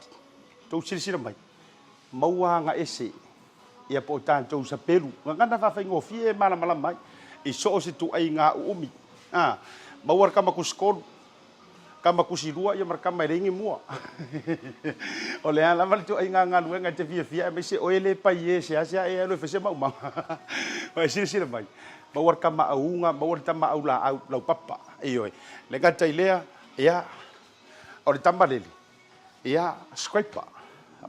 Tou silasila mai, maua aga ese, ia po o tatou sapelu. Gagana faafaigofie e malamalama ai, i so o se tuaiga uumi. A, maua le kama kusitolu, kama kusilua ia ma le kama e leai ni mua. O le a lava le tuaiga galuega e te fiafia aemaise oe le pai e seasea e alu e fai se maumaga. Ua e silasila mai, maua le tama auga, maua le tama aulaau laupapa. Ioe, le gata i lea, ia, o le tama lele, ia, scraper,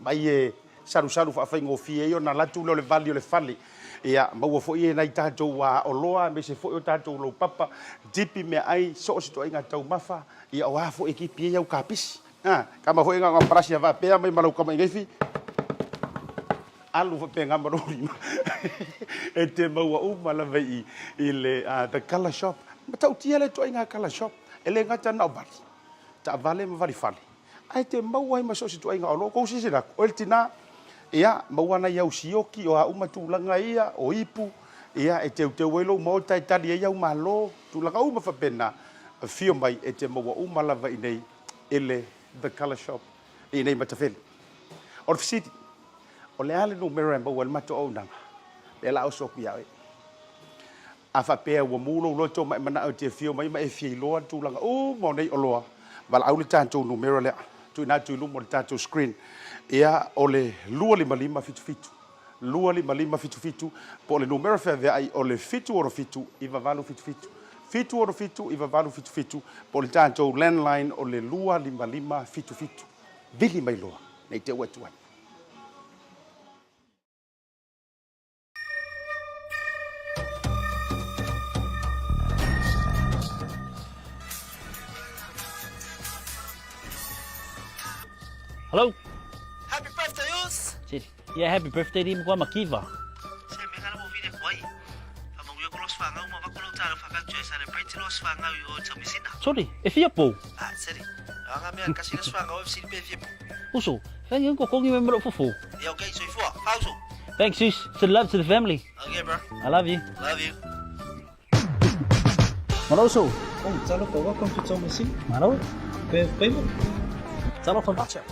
mai e salusalu faafaigofie ai ona alu atu lea o le vali o le fale. Ia, maua foi e nai tatou oloa aemaise foi o tatou laupapa, tipi meaai, so o se ituaiga taumafa, ia o a foi e tipi ai au kapisi. A, kama foi na parasi a faapea mai ma lau kama ingaifi, alu faapena ma lou lima e te maua uma lava i i le the colour shop. Matautia le ituaiga colour shop, e le gata na o vali, taavale ma vali fale, ae te maua ai ma so o se ituaiga oloa. Kou silasila atu, o le tina, ia, maua nai au sioki, o a uma tulaga ia, o ipu, ia, e teuteu ai lou maota e tali ai au malo, tulaga uma faapena, afio mai e te maua uma lava i nei i le The Colour Shop i inei Matafele. O le fesili, o le a le numera e maua ai le matou auaunaga? Lea la oso atu ia oe. A faapea ua mu lou loto ma e manao e te afio mai ma e fia iloa le tulaga uma o nei oloa, valaau le tatou numera lea, tuuina atu i luma o le tatou screen. Ia, o le 25577, 25577, po o le numera feaveai o le 767 9877, 767 9877, po o le tatou landline o le 25577. Vili mai loa, nei te ua e tuai. Hello. Happy birthday, us! Yeah, happy birthday ri kwa makiva. Se me ngala mo vile kwai. Fa mangu ko los fanga uma va ko lo talo fa ka tue celebrate los fanga o tamisina. Sorry, e fia pou. Ah, seri. Anga me kasi los fanga o fsi pe fia pou. Uso, whangi ko kongi me mero fofo. Yeah, okay, soifua. Fauso. Thanks, sis. Send love to the family. Okay, bro. I love you. Love you. Malo uso. Oh, talofa, welcome to Tomasina. Malo. Pe, pe, Talofa voucher.